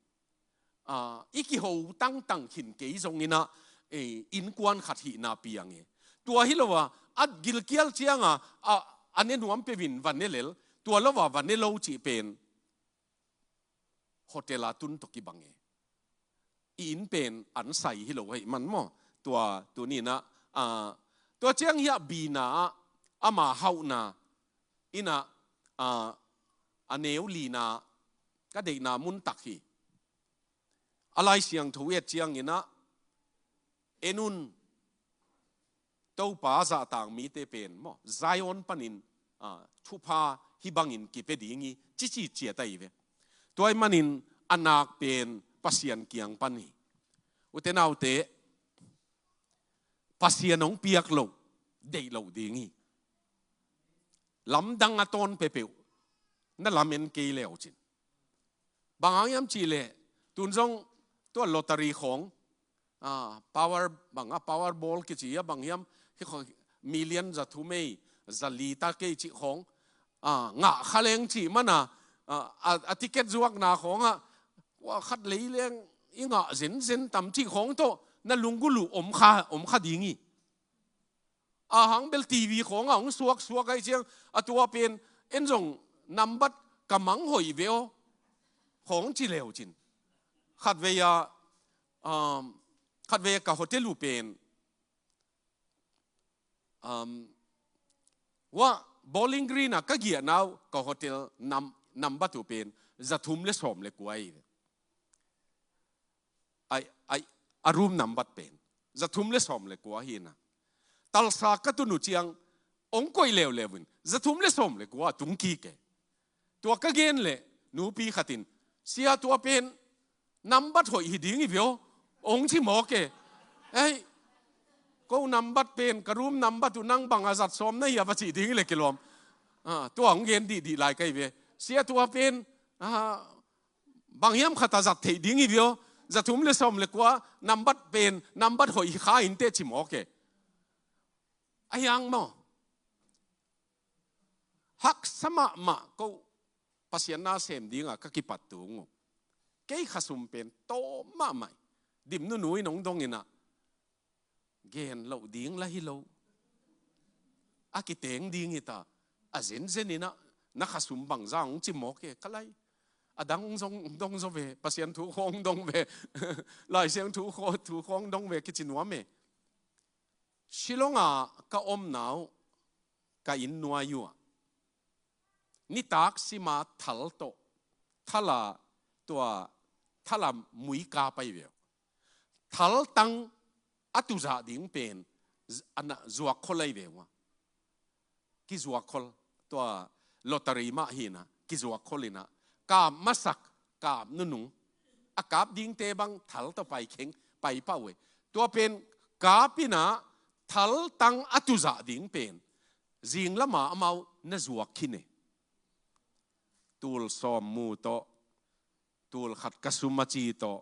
A, i kiho tangtang khin kei zongin ah, e, innkuan khat hihna piang e. Tua hi lo a, a gilkial ciang a, a, a ne nuam peuh in va ne lel, tua lo a va ne lo cih pen hotel a tun tawh kibang e. I inn pen an sai hi lo ahih man maw. Tua tuni-in ah, a, tua ciang hi-ah Bina ah ama hauhna in ah, a, a neu lina ka deihna mun tak hi. A Lai Siangtho i et ciangin ah, en un, Topa zahtak mite pen maw, Zion panin, a, thupha hih bangin kipia ding hi, cici ciat ahi ve. Tua ahih manin a nak pen Pasian kiang pan hi. Ute naute, Pasian hong piak loh deih loh ding hi. Lamdang a tawn peuhpeuh na lamen kei le uh cin. Bang hang hiam cih leh, tun zong tua lottery khawng, a, power bang a, Powerball kici a bang hiam, hi khawng million za thum ei, za li ta kei cih khawng, a, ngah kha leng cih man a, a, a, a ticket zuakna khawng ah, ua khat lei leng i ngah zenzen tam cih khawng tawh na lunggulh uh om kha, om kha ding hi. A hang bel T V khawng ah hong suaksuak ahih ciang, a tua pen en zong nambat ka mang hoih ve aw khawng ci le uh cin. Khatvei a, um, khatvei a ka hotel uh pen, um, ua Bowling Green a ka giahna uh ka hotel nam, nambat uh pen za thum le sawm le kua hi ve. Ai, ai, a room nambat pen za thum le sawm le kua hi na. Tulsa ka tun uh ciang hong koih leuleu in za thum le sawm le kua tung kik e. Tua ka gen leh nupi khat in, "Sia, tua pen Nambat hoih hi ding hi vio, ong ci mawk e. Ei, ko nambat pen, ka room nambat uh nang bang a zat sawm na hi a va cih ding hi le kilawm. Ah, tua ong gen dihdih lai ka hi ve. Sia, tua pen, ah, bang hiam khat a zat theih ding hi vio, za thum le sawm le kua, nambat pen, nambat hoih hi kha inteh ci mawk e. A hiang maw? Haksa mahmah ko Pasian na sem dinga ka kipat tung uh. Kei khasum pen tawm mahmah. Dim nunu in ong dong inah, gen loh ding la hi lo. A kiteng ding hi ta. A zenzen inah, na khasum bangza ong ci mawk e, ka lai. A dang ong zong, ong dong zaw ve, Pasian thu khawng dong ve. Laisiang thu khaw, thu khawng dong ve, kici nuam e. Shillong ah ka omna uh, ka inn nuai uh ah, nitak sima thal tawh, thala, tua, thala mui ka pai ve uh. Thaltang a tuzah ding pen, z-, ana zuak khol ai ve uh ah. Kizuak khol, tua lottery mah hi inah, kizuak khol inah, kap masak, kap nunung, a kap dingte bang thal tawh pai kheng, pai pah uh e. Tua pen kap inah, thaltang a tuzah ding pen, zing lama amau na zuak khin e. Tul sawm mu tawh, tul khat ka sum a ci tawh,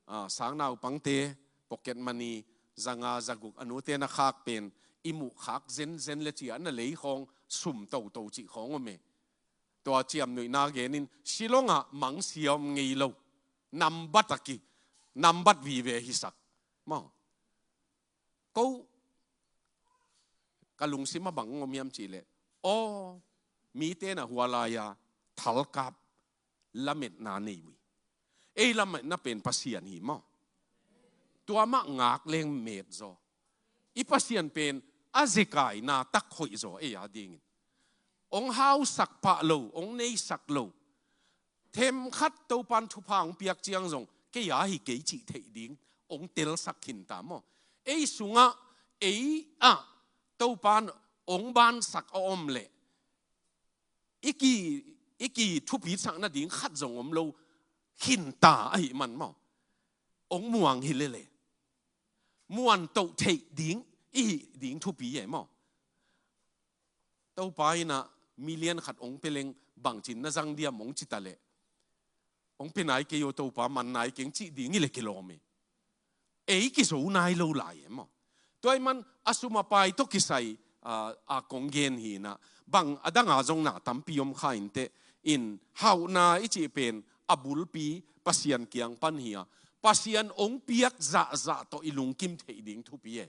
ah, sang naupangte pocket money, zanga, zaguk, a nute na khak pen, i muh khak zenzen le ci a, na lei khawng sum toto cih khawng om e. Tua ciamnuihna genin, Shillong ah mangsia om ngei lo. Nambat a ki, nambat vive hisak. Maw. Ko, ka lungsim a bang om hiam cih leh, aw, mite na hua lai-a thalkap lametna nei uh hi. Ei lametna pen Pasian hi maw. Tua mah ngak leng met zaw. I Pasian pen a zekai na tak hoih zaw ei a dingin. Ong hausak pah lo, ong neisak lo. Themkhat Topan thupha ong piak ciang zong, kei a hi kei cih theih ding ong telsak khin ta maw. Ei sungah, ei ah Topan ong bansak a om leh, i ki, i ki thupi sak nading khat zong om lo khin ta ahih man maw. Ong muang hi lele, muan toh theih ding i hih ding thupi e maw. Topa inah million khat ong pia leng bangcin na zang diam ong ci ta leh, ong pia nai kei aw Topa, man nai keng cih ding hi le kilawm e. Ei kizo nai lo lai e maw. Tua ahih man a sum a pai tawh kisai, ah, a kong gen hi inah, bang a danga zong na tampi om kha inteh, in hauhna i cih pen a bulpi Pasian kiang pan hi a, Pasian ong piak zahzah tawh i lungkim theih ding thupi e.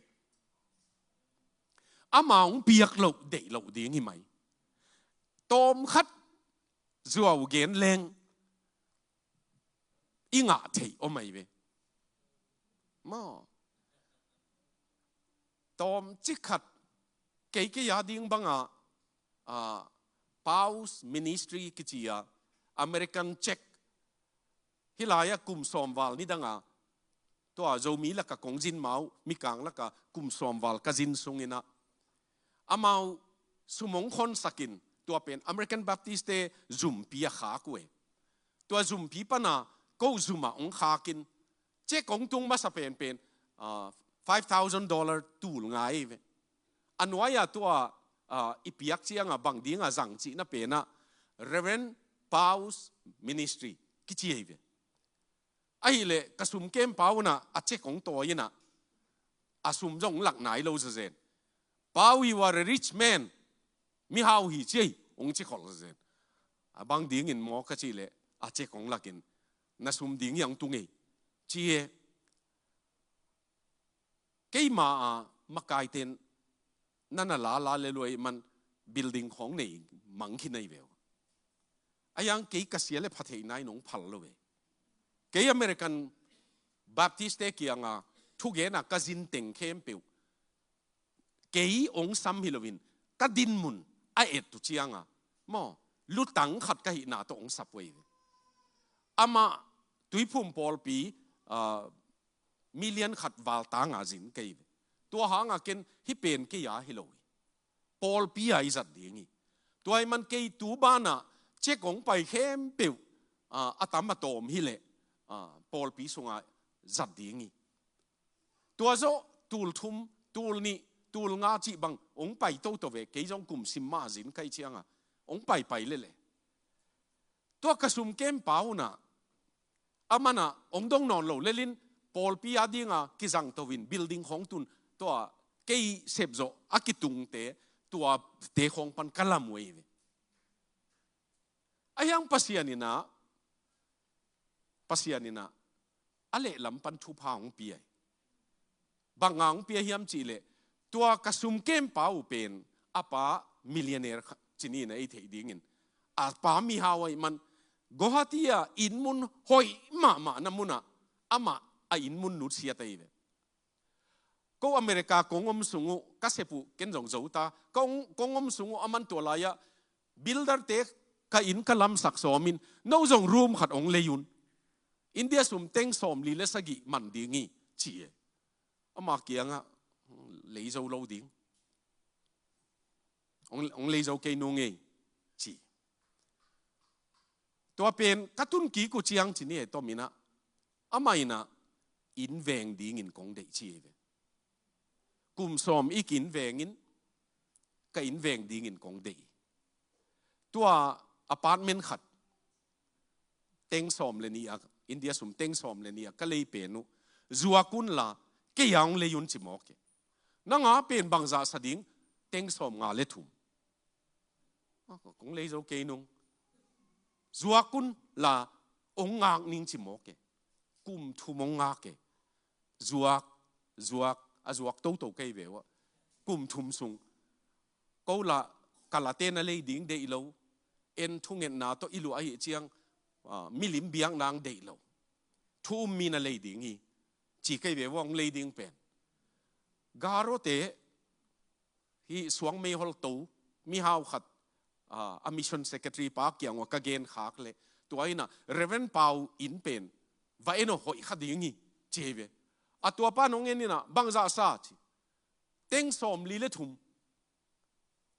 Ama ong piak loh deih loh ding hi mai. Tawmkhat zuau gen leng i ngah theih om ai ve. Maw. Tawmcik khat, kei kei a ding banga, ah, Paus Ministry kici a, American check, hih lai-ah kum sawm val nidanga, tua Zomi laka kong zin ma uh, mikang laka kum sawm val ka zin sung inah, amau sum ong khonsakin, tua pen American Baptist-te zumpi a khak uh e. Tua zumpi pana ko zumah ong khakin, check ong tung masa penpen, ah, five thousand dollar tul ngai ve. A nuai-a tua, ah, i piak cianga bang dinga zang cihna penah Reverend Paus Ministry kici ei ve. Ahileh ka sum kem pau inah a check ong tawi inah, a sum zong lak nai lo zazen. Pau, you are a rich man. Mihau hi ci ei, ong ci khol zazen. A bang dingin maw ka cih leh, a check ong lakin, na sum ding hiang tung ei, ci e. Keima a makaiten na na lala le luai man building khawng nei mang khin ai ve uh. A hiang kei ka sia le pha theihna in ong phal lo ve. Kei American Baptist-te kianga thugena ka zin teng khempeuh, kei ong sam hi loin, ka dinmun a et uh cianga, maw, lutang khat ka hihna tawh ong sap uh ei ve. Amah Tuiphum pawlpi, ah, million khat val tanga zin ka hi ve. Tua hanga ken hih pen kei a hi lo hi. Pawlpi a i zat ding hi. Tua ahih man kei tu banah check ong pai khempeuh, ah, a tam a tawm hileh, ah, pawlpi sungah zat ding hi. Tua zawh tul thum, tul nih, tul nga cih bang hong pai toto ve, kei zong kum sim mah zin ka hih ciangah hong paipai lele. Tua ka sum kempa un ah, aman ah hong dong nawn lo lel in, pawlpi a dinga kizangto in building khawng tun, tua kei sepzawh a kitungte, tuate khawng pan ka lam uh ei ve. Ahi hang Pasian in ah, Pasian in ah, a lehlam pan thupha hong pia hi. Bang a hong pia hiam cih leh, tua ka sum kempa uh pen, a pa millionaire kha-, ci ni in ah ei theih dingin, a pa mihau ahih man, Guwahati ah inn mun hoih mahmah na mun ah, amah a inn mun nutsiat ahi ve. Ko America kong om sung uh, ka sep uh ken zong zo ta, kong, kong om sung uh aman tua lai-ah builder-te ka inn ka lamsak sawm in, no zong room khat hong lei un. India sum teng sawmli le sagih man ding hi, ci e. Ama kiangah, lei zo lo ding. Hong, hong lei zo kei nung ei, ci. Tua pen ka tun kik uh ciang ci ni e, tom in ah, amah in ah, inn veng dingin kong deih ci ei ve. Kum sawm ik inn veng in, ka inn veng dingin kong deih. Tua apartment khat, teng sawm le nih ah, India sum teng sawm le nih ah ka lei pen uh, zuak un la, kei a hong lei un ci mawk e. Nang a pen bangzah sa ding? Teng sawm nga le thum. Ah, kong lei zo kei nung. Zuak un la, hong ngak ning ci mawk e. Kum thum hong ngak e. Zuak, zuak, a zuak toto kei ve uh ah. Kum thum sung. Ko la, Kalate na lei ding deih lo. En thungetna tawh i luah ahih ciang, ah, milim biakna hong deih lo. Thu um mi na lei ding hi, ci kei ve uh ah, hong lei ding pen. Garo-te, hih suang meihol to, mihau khat, ah, a mission secretary pa kiang uh ah ka gen khak leh, tua in ah, Reverend Pau inn pen, va en aw, hoih kha ding hi, ci ei ve. A tua pan hong en in ah, bangzah sa ci. Teng sawmli le thum.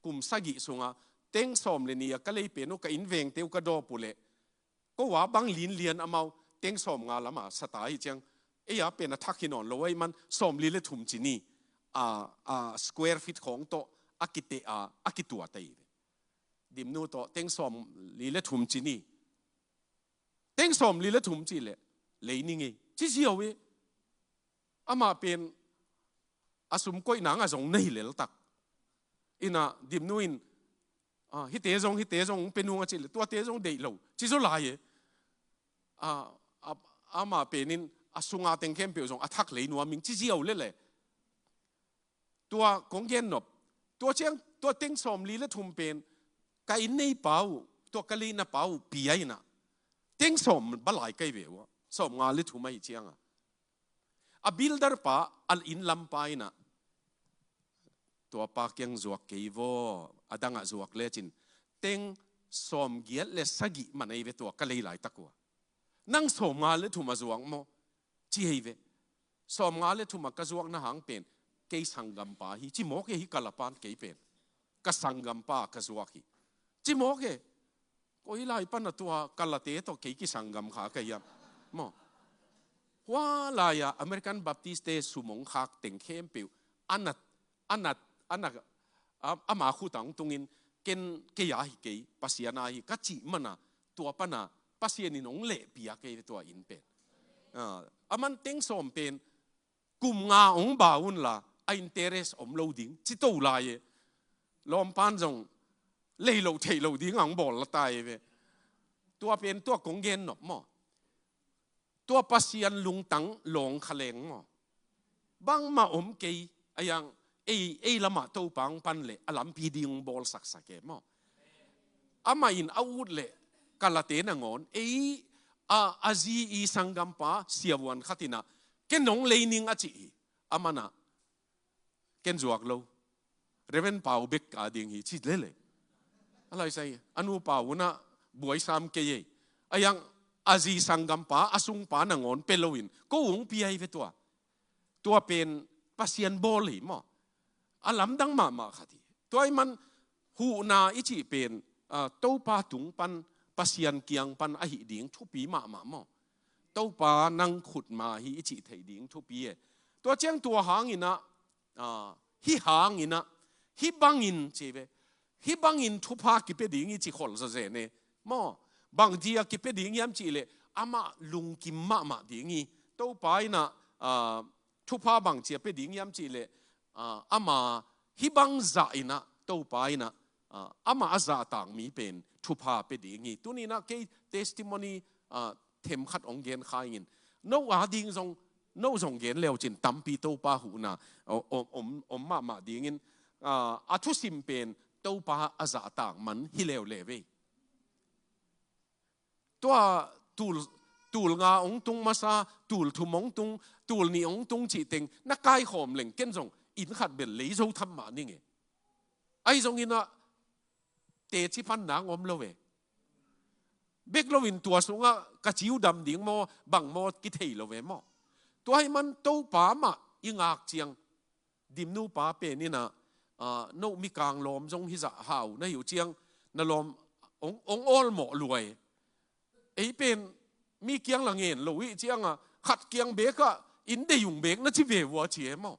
Kum sagih sungah, teng sawm le nih ah ka lei pen uh, ka inn vengte uh ka dawp uh leh, ko a bang linlian amau, teng sawm nga lam a sa ta ahih ciang, ei a pen a thak hi nawn lo ahih man, sawmli le thum ci ni, a, a square feet khawng tawh, a kiteh a, a kituat ahi ve. Dimnu tawh, teng sawmli le thum ci ni. Teng sawmli le thum cih leh, lei ning ei, ci ziau e. Amah pen, a sum koihna ngah zong nei lel tak. In ah, Dimnu in, ah, hihte zong, hihte zong, hong pe nung a cih leh, tuate zong deih lo, ci zaw lai e. Ah, ah, amah pen in, a sunga teng khempeuh zong, a thak lei nuam ing, ci ziau lel e. Tua kong gen nop. Tua ciang, tua teng sawmli le thum pen, ka inn neipa uh, tua ka leina pa uh, pia in ah. Teng sawm bang lai kei ve uh ah. Sawm nga le thum ahih ciang ah. A builder pa, a inn lampa in ah. Tua pa kiang zuak kei vaw, a dang ah zuak lecin. Teng sawm giat le sagih man ahi ve tua ka lei laitak uh ah. Nang sawm nga le thum a zuak maw? Ci ei ve. Sawm nga le thum a ka zuakna hang pen, kei sanggampa hi, ci mawk e, hih Kalapan kei pen. Ka sanggampa ka zuak hi, ci mawk e. Koi lai pan a tua Kalate tawh kei kisanggam kha ka hiam? Maw. Hua lai-a American Baptist-te sum hong khak teng khempeuh, a nat, a nat, a nat, a, ama khut ah hong tungin, ken kei a hi kei, Pasian a hi, ka cih man a, tua pan a, Pasian in hong lehpia kei ve tua inn pen. Ah, aman teng sawm pen, kum nga hong bau un la, a interest om lo ding, ci to lai e. Lawmpan zong, lei lo theih lo ding a hong bawl la ta ei ve. Tua pen, tua kong gen nop maw? Tua Pasian lungtang lawng kha leng maw? Bangmah om kei, a hiang ei, ei lamah Topa hong pan leh, a lampi ding hong bawlsaksak e maw? Amah in a ut leh, Kalate nangawn, ei, a, a zi i sanggampa, siavuan khat in ah, ken hong lei ning a cih hi, aman ah, ken zuak lo. Reverend Pau bek a ding hi, ci lele. A laisai, a nu Pau un ah buai sam kei ei. A hiang a zi sanggampa, a sungpa nangawn pe loin, ko hong pia hi ve tua. Tua pen Pasian bawl hi maw. A lamdang mahmah khat hi. Tua ahih man huhna i cih pen, ah, Topa tung pan, Pasian kiang pan ahih ding thupi mahmah maw. Topa nang khut ma hi i cih theih ding thupi e. Tua ciang tua hangin ah, ah, hih hangin ah, hih bangin ci ve, hih bangin thupha kipia ding hi ci khol zawzen e. Maw, bangci a kipia ding hiam cih leh amah lungkim mahmah ding hi. Topa in ah, ah, thupha bangci a pia ding hiam cih leh, ah, ama hih bang zah in ah Topa in ah, ah, amah a zahtak mi pen thupha pia ding hi. Tuni in ah kei testimony, ah, themkhat hong gen kha ing. No a ding zong, no zong gen leu cin tampi Topa huhna om, om, om, om mahmah dingin, ah, a thusim pen Topa a zahtak man hi leuleu ei. Tua tul, tul nga hong tung masa, tul thum hong tung, tul nih hong tung cih teng na kaikhawm leng ken zong inn khat bel lei zo tham mah ning e. Ahi zongin ah teci pan nang om lo e. Bek loin tua sungah ka ciu dam ding maw, bang maw kithei lo e maw. Tua ahih man Topa mah i ngak ciang, Dimnu pa pen in ah, ah, no mikang lawm zong hi zah hau na hi uh ciang, na lawm hong, hong awlmawh lua e. Ei pen mi kiang la ngen lo i ciang a, khat kiang bek ah inn deih ung bek na ci ve uh a ci e maw.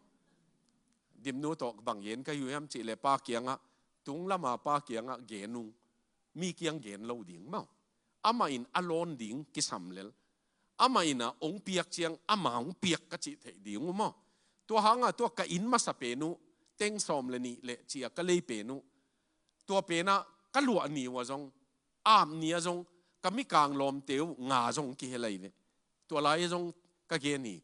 Dimnu tawh bang gen ka hi uh hiam cih leh pa kiangah, tung lam a pa kiangah gen ung. Mi kiang gen lo ding maw. Amah in a lawn ding kisam lel. Amah in ah hong piak ciang amah hong piak ka cih theih ding uh maw. Tua hangah tua ka inn masa pen uh, teng sawm le nih leh ci a ka lei pen uh, tua pen ah ka luah ni uh a zong, ap ni a zong, ka mikang lawmte uh nga zong kihel ahi ve. Tua lai a zong ka gen hi.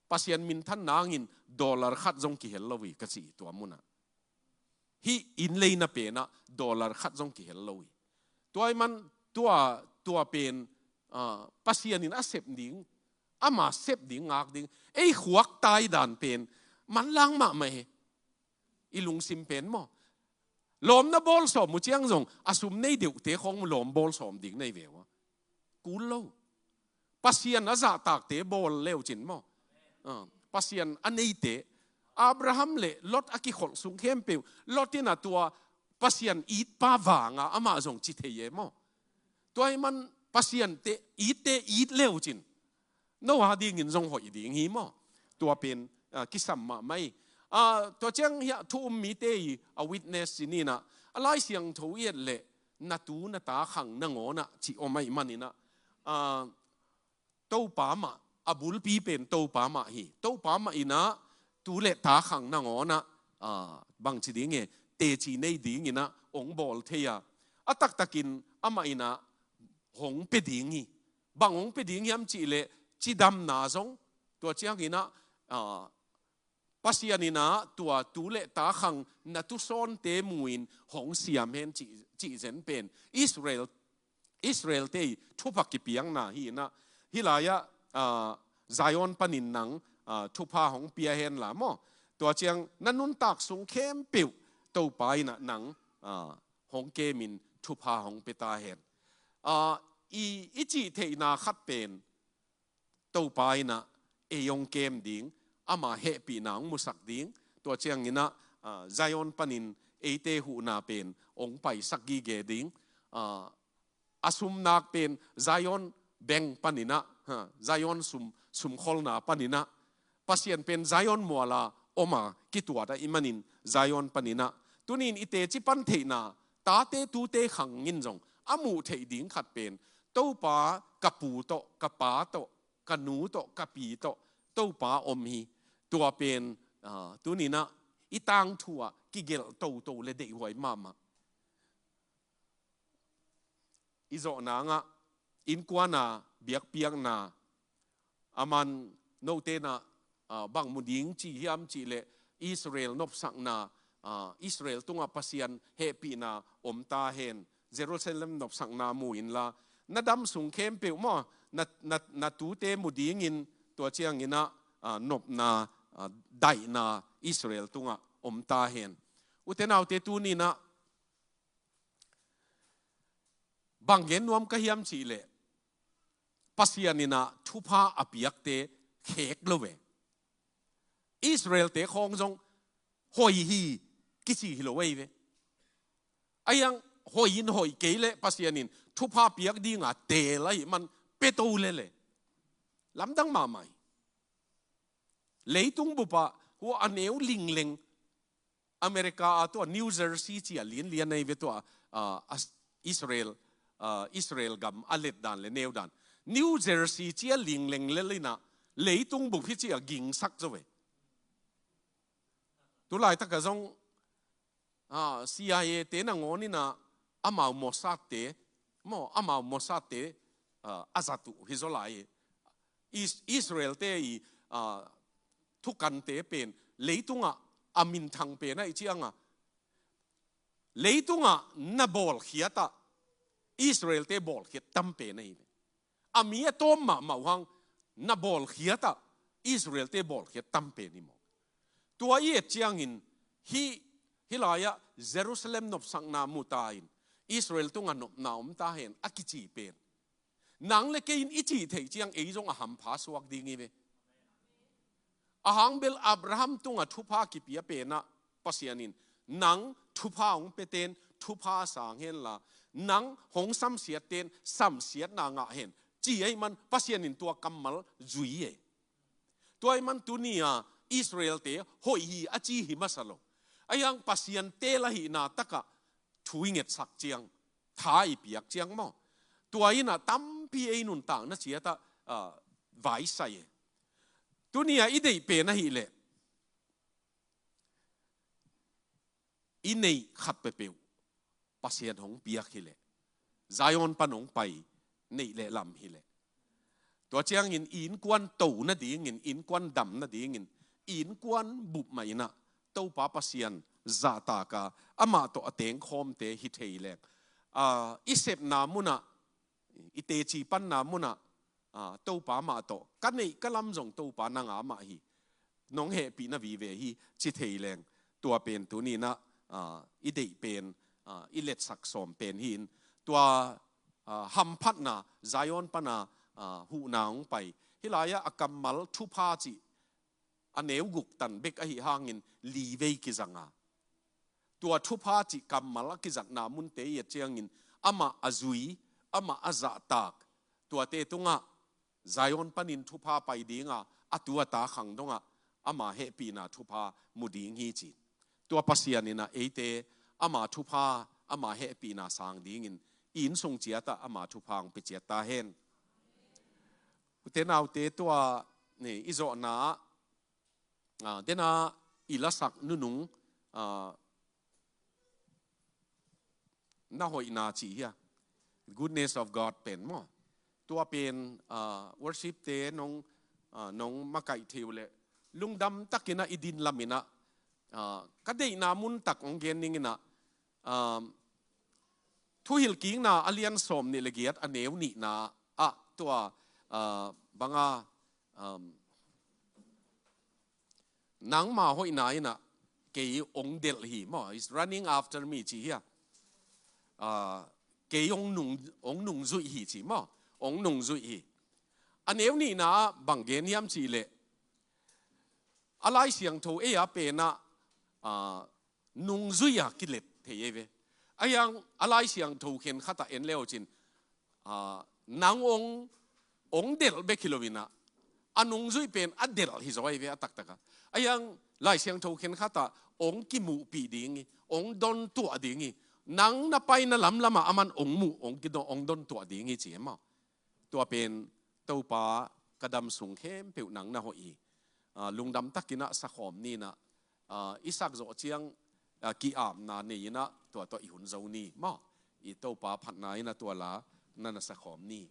Pasian minthan nangin dollar khat zong kihel lo hi ka ci hi tua munah. Hih inn leina pen ah dollar khat zong kihel lo hi. Tua ahih man tua, tua pen, ah, Pasian in a sep ding, ama sep ding ngak ding. Ei khuak tai dan pen manlang mahmah e. I lungsim pen maw. Lawm na bawl sawm uh ciang zong a sum nei deuhte khawng lawm bawl sawm ding nei ve uh a. Kul lo. Pasian a zahtakte bawl leu cin maw. Ah, Pasian a neite. Abraham le Lot a kikholh sung khempeuh, Lot in ah tua Pasian itpa vanga amah zong ci thei e maw. Tua ahih man Pasian te, itte it leu cin, no a dingin zong hoih ding hi maw. Tua pen, ah, kisam mahmah hi. Ah, tua ciang hiah thu um mite i a witness ci ni in ah, a Lai Siangtho i et leh na tu na ta khang nangawn ah ci om ahih man in ah, ah, Topa mah, a bulpi pen Topa mah hi. Topa mah in ah tu le ta khang nangawn ah, ah, bangci ding e, teci nei ding in ah hong bawl thei a, a taktakin amah in ah hong pia ding hi. Bang hong pia ding hiam cih leh cidamna zong, tua ciangin ah, ah, Pasian in ah tua tu le ta khang na tusawnte mu-in hong siam hen cih, cih zen pen Israel, Israel-te i thupha kipiakna hi in ah, hih lai-ah, ah, Zion panin nang, ah, thupha hong pia hen la maw. Tua ciang na nuntak sung khempeuh Topa in ah nang, ah, hong kemin thupha hong pia ta hen. Ah, i, i cih theihna khat pen Topa in ah ei hong kem ding, ama hehpihna hong musak ding, tua ciangin ah, ah, Zion panin eite huhna pen hong paisak gige ding, ah, a sumnak pen Zion bank panin ah, ha, Zion sum, sumkholna panin ah, Pasian pen Zion muala om a kituat ahih manin Zion panin ah. Tuni in i teci pan theihna, tate tute khang in zong a muh theih ding khat pen Topa ka pu tawh, ka pa tawh, ka nu tawh, ka pi tawh Topa om hi. Tua pen, ah, tuni in ah i tangthu ah kigelh toto le deihhuai mahmah. I zawh nangah innkuan a biakpiakna, a man note in ah, ah, bang mu ding ci hiam cih leh Israel nopsakna, ah, Israel tungah Pasian hehpihna om ta hen. Jerusalem nopsakna mu inla, na dam sung khempeuh maw, na, na, na tute mu dingin tua ciangin ah, ah, nopna, ah, daihna Israel tungah om ta hen. Ute naute, tuni in ah bang gen nuam ka hiam cih leh, Pasian in ah thupha a piakte khek lo ve. Israel-te khawng zong hoih hi kici hi lo ei ve. Ahi hang hoih in hoih kei leh Pasian in thupha piak dinga teel ahih man pia to lel e. Lamdang mahmah hi. Leitung bup ah hua a neu lingleng, America a tua New Jersey ci a linlian ahi ve tua, ah, as-, Israel, ah, Israel gam a letdan le neudan. New Jersey ci a lingleng lel in ah leitung bup hi ci a gingsak zo ve. Tulaitak ah zong, ah, C I A te nangawn in ah amau Mossad te, maw, amau Mossad te, ah, a zat uh hi zaw lai. Is-, Israel te i, ah, thukante pen leitung ah a minthang pen ahih ciang a, leitung ah na bawlkhiat ah Israel te bawlkhiat tam pen ahi ve. A mi a tawm mahmah uh hang, na bawlkhiat ah Israel te bawlkhiat tam pen hi maw. Tua i et ciangin, hih, hih lai ah Jerusalem nopsakna mu ta in, Israel tungah nopna om ta hen a kici pen, nang le kei in i cih theih ciang ei zong a hampha suak ding hi ve. A hang bel Abraham tungah thupha kipia pen ah Pasian in, nang thupha hong pia ten thupha a sang hen la, nang hong samsiat ten samsiatna ngah hen, ci ahih man Pasian in tua kammal zui e. Tua ahih man tuni a Israel te hoih hi a ci hi masa lo. Ahih hang Pasian te la hihna tak ah thu i ngetsak ciang, tha i piak ciang maw, tua in ah tampi ei nuntakna ciat ah, ah, vaisai e. Tuni a i deih pen ahih leh, i neih khat peuhpeuh Pasian hong piak hi leh, Zion pan hong pai neih le lam hi leh, tua ciangin i innkuan to nadingin, innkuan dam nadingin, i innkuan bup mah in ah Topa Pasian zahtak a, amah tawh a tengkhawmte hi thei leng, ah, i sepna mun ah, i teci panna mun ah, ah, Topa mah tawh, ka neih ka lam zong Topa nang a mah hi, nong hehpihna vive hi ci thei leng, tua pen tuni in ah, ah, i deih pen, ah, i letsak sawm pen hi in, tua, ah, hamphatna, Zion pan a, ah, huhna hong pai. Hih lai ah a kammal thupha cih a neu guk tan bek ahih hangin li vei kizang a, tua thupha cih kammal a kizatna munte i et ciangin, amah a zui, amah a zahtak, tuate tungah Zion panin thupha pai ding a, a tu a ta khang dongah ama hehpihna thupha mu ding hi ci. Tua Pasian in ah eite ama thupha, ama hehpihna sang dingin i innsung ciat ah ama thupha hong pia ciat ta hen. U te nau te, tua, ni, i zawhna ah, ah, den a i lasak nunung, ah, na hoihna ci hi a, Goodness of God pen maw. Tua pen, ah, worship te nong, ah, nong makaih thei uh leh, lungdam takin ah i din lam in ah, ah, ka deihna mun tak hong gen ning in ah, ah, Thuhilhkikna a lian sawm nih le giat a neu nihna ah tua, ah, bang a, um, nangma hoihna in ah kei hong delh hi maw, is running after me ci hi a. Ah, kei hong nung, hong nungzuih hi ci maw, hong nungzuih hi. A neu nihna ah bang gen hiam cih leh, a Lai Siangtho ei a pen ah, ah, nungzui a kilet thei ei ve. Ahih hang a Lai Siangtho khenkhat ah en le uh cin, ah, nang hong, hong delh bek hi lo in ah, a nungzui pen a delh hi zaw ei ve a taktak a. Ahih hang Lai Siangtho khenkhat ah hong kimuhpih ding hi, hong dontuah ding hi. Nang na paina lamlam ah aman hong muh, hong kidon, hong dontuah ding hi ci hi maw. Tua pen, Topa, ka dam sung khempeuh nang na hoih hi. Ah, lungdam takin ah sakhawm ni in ah, ah, i sak zawh ciang, ah, ki-apna nei in ah tua tawh i hun zo ni maw. I Topa phatna in ah tua la na na sakhawm ni.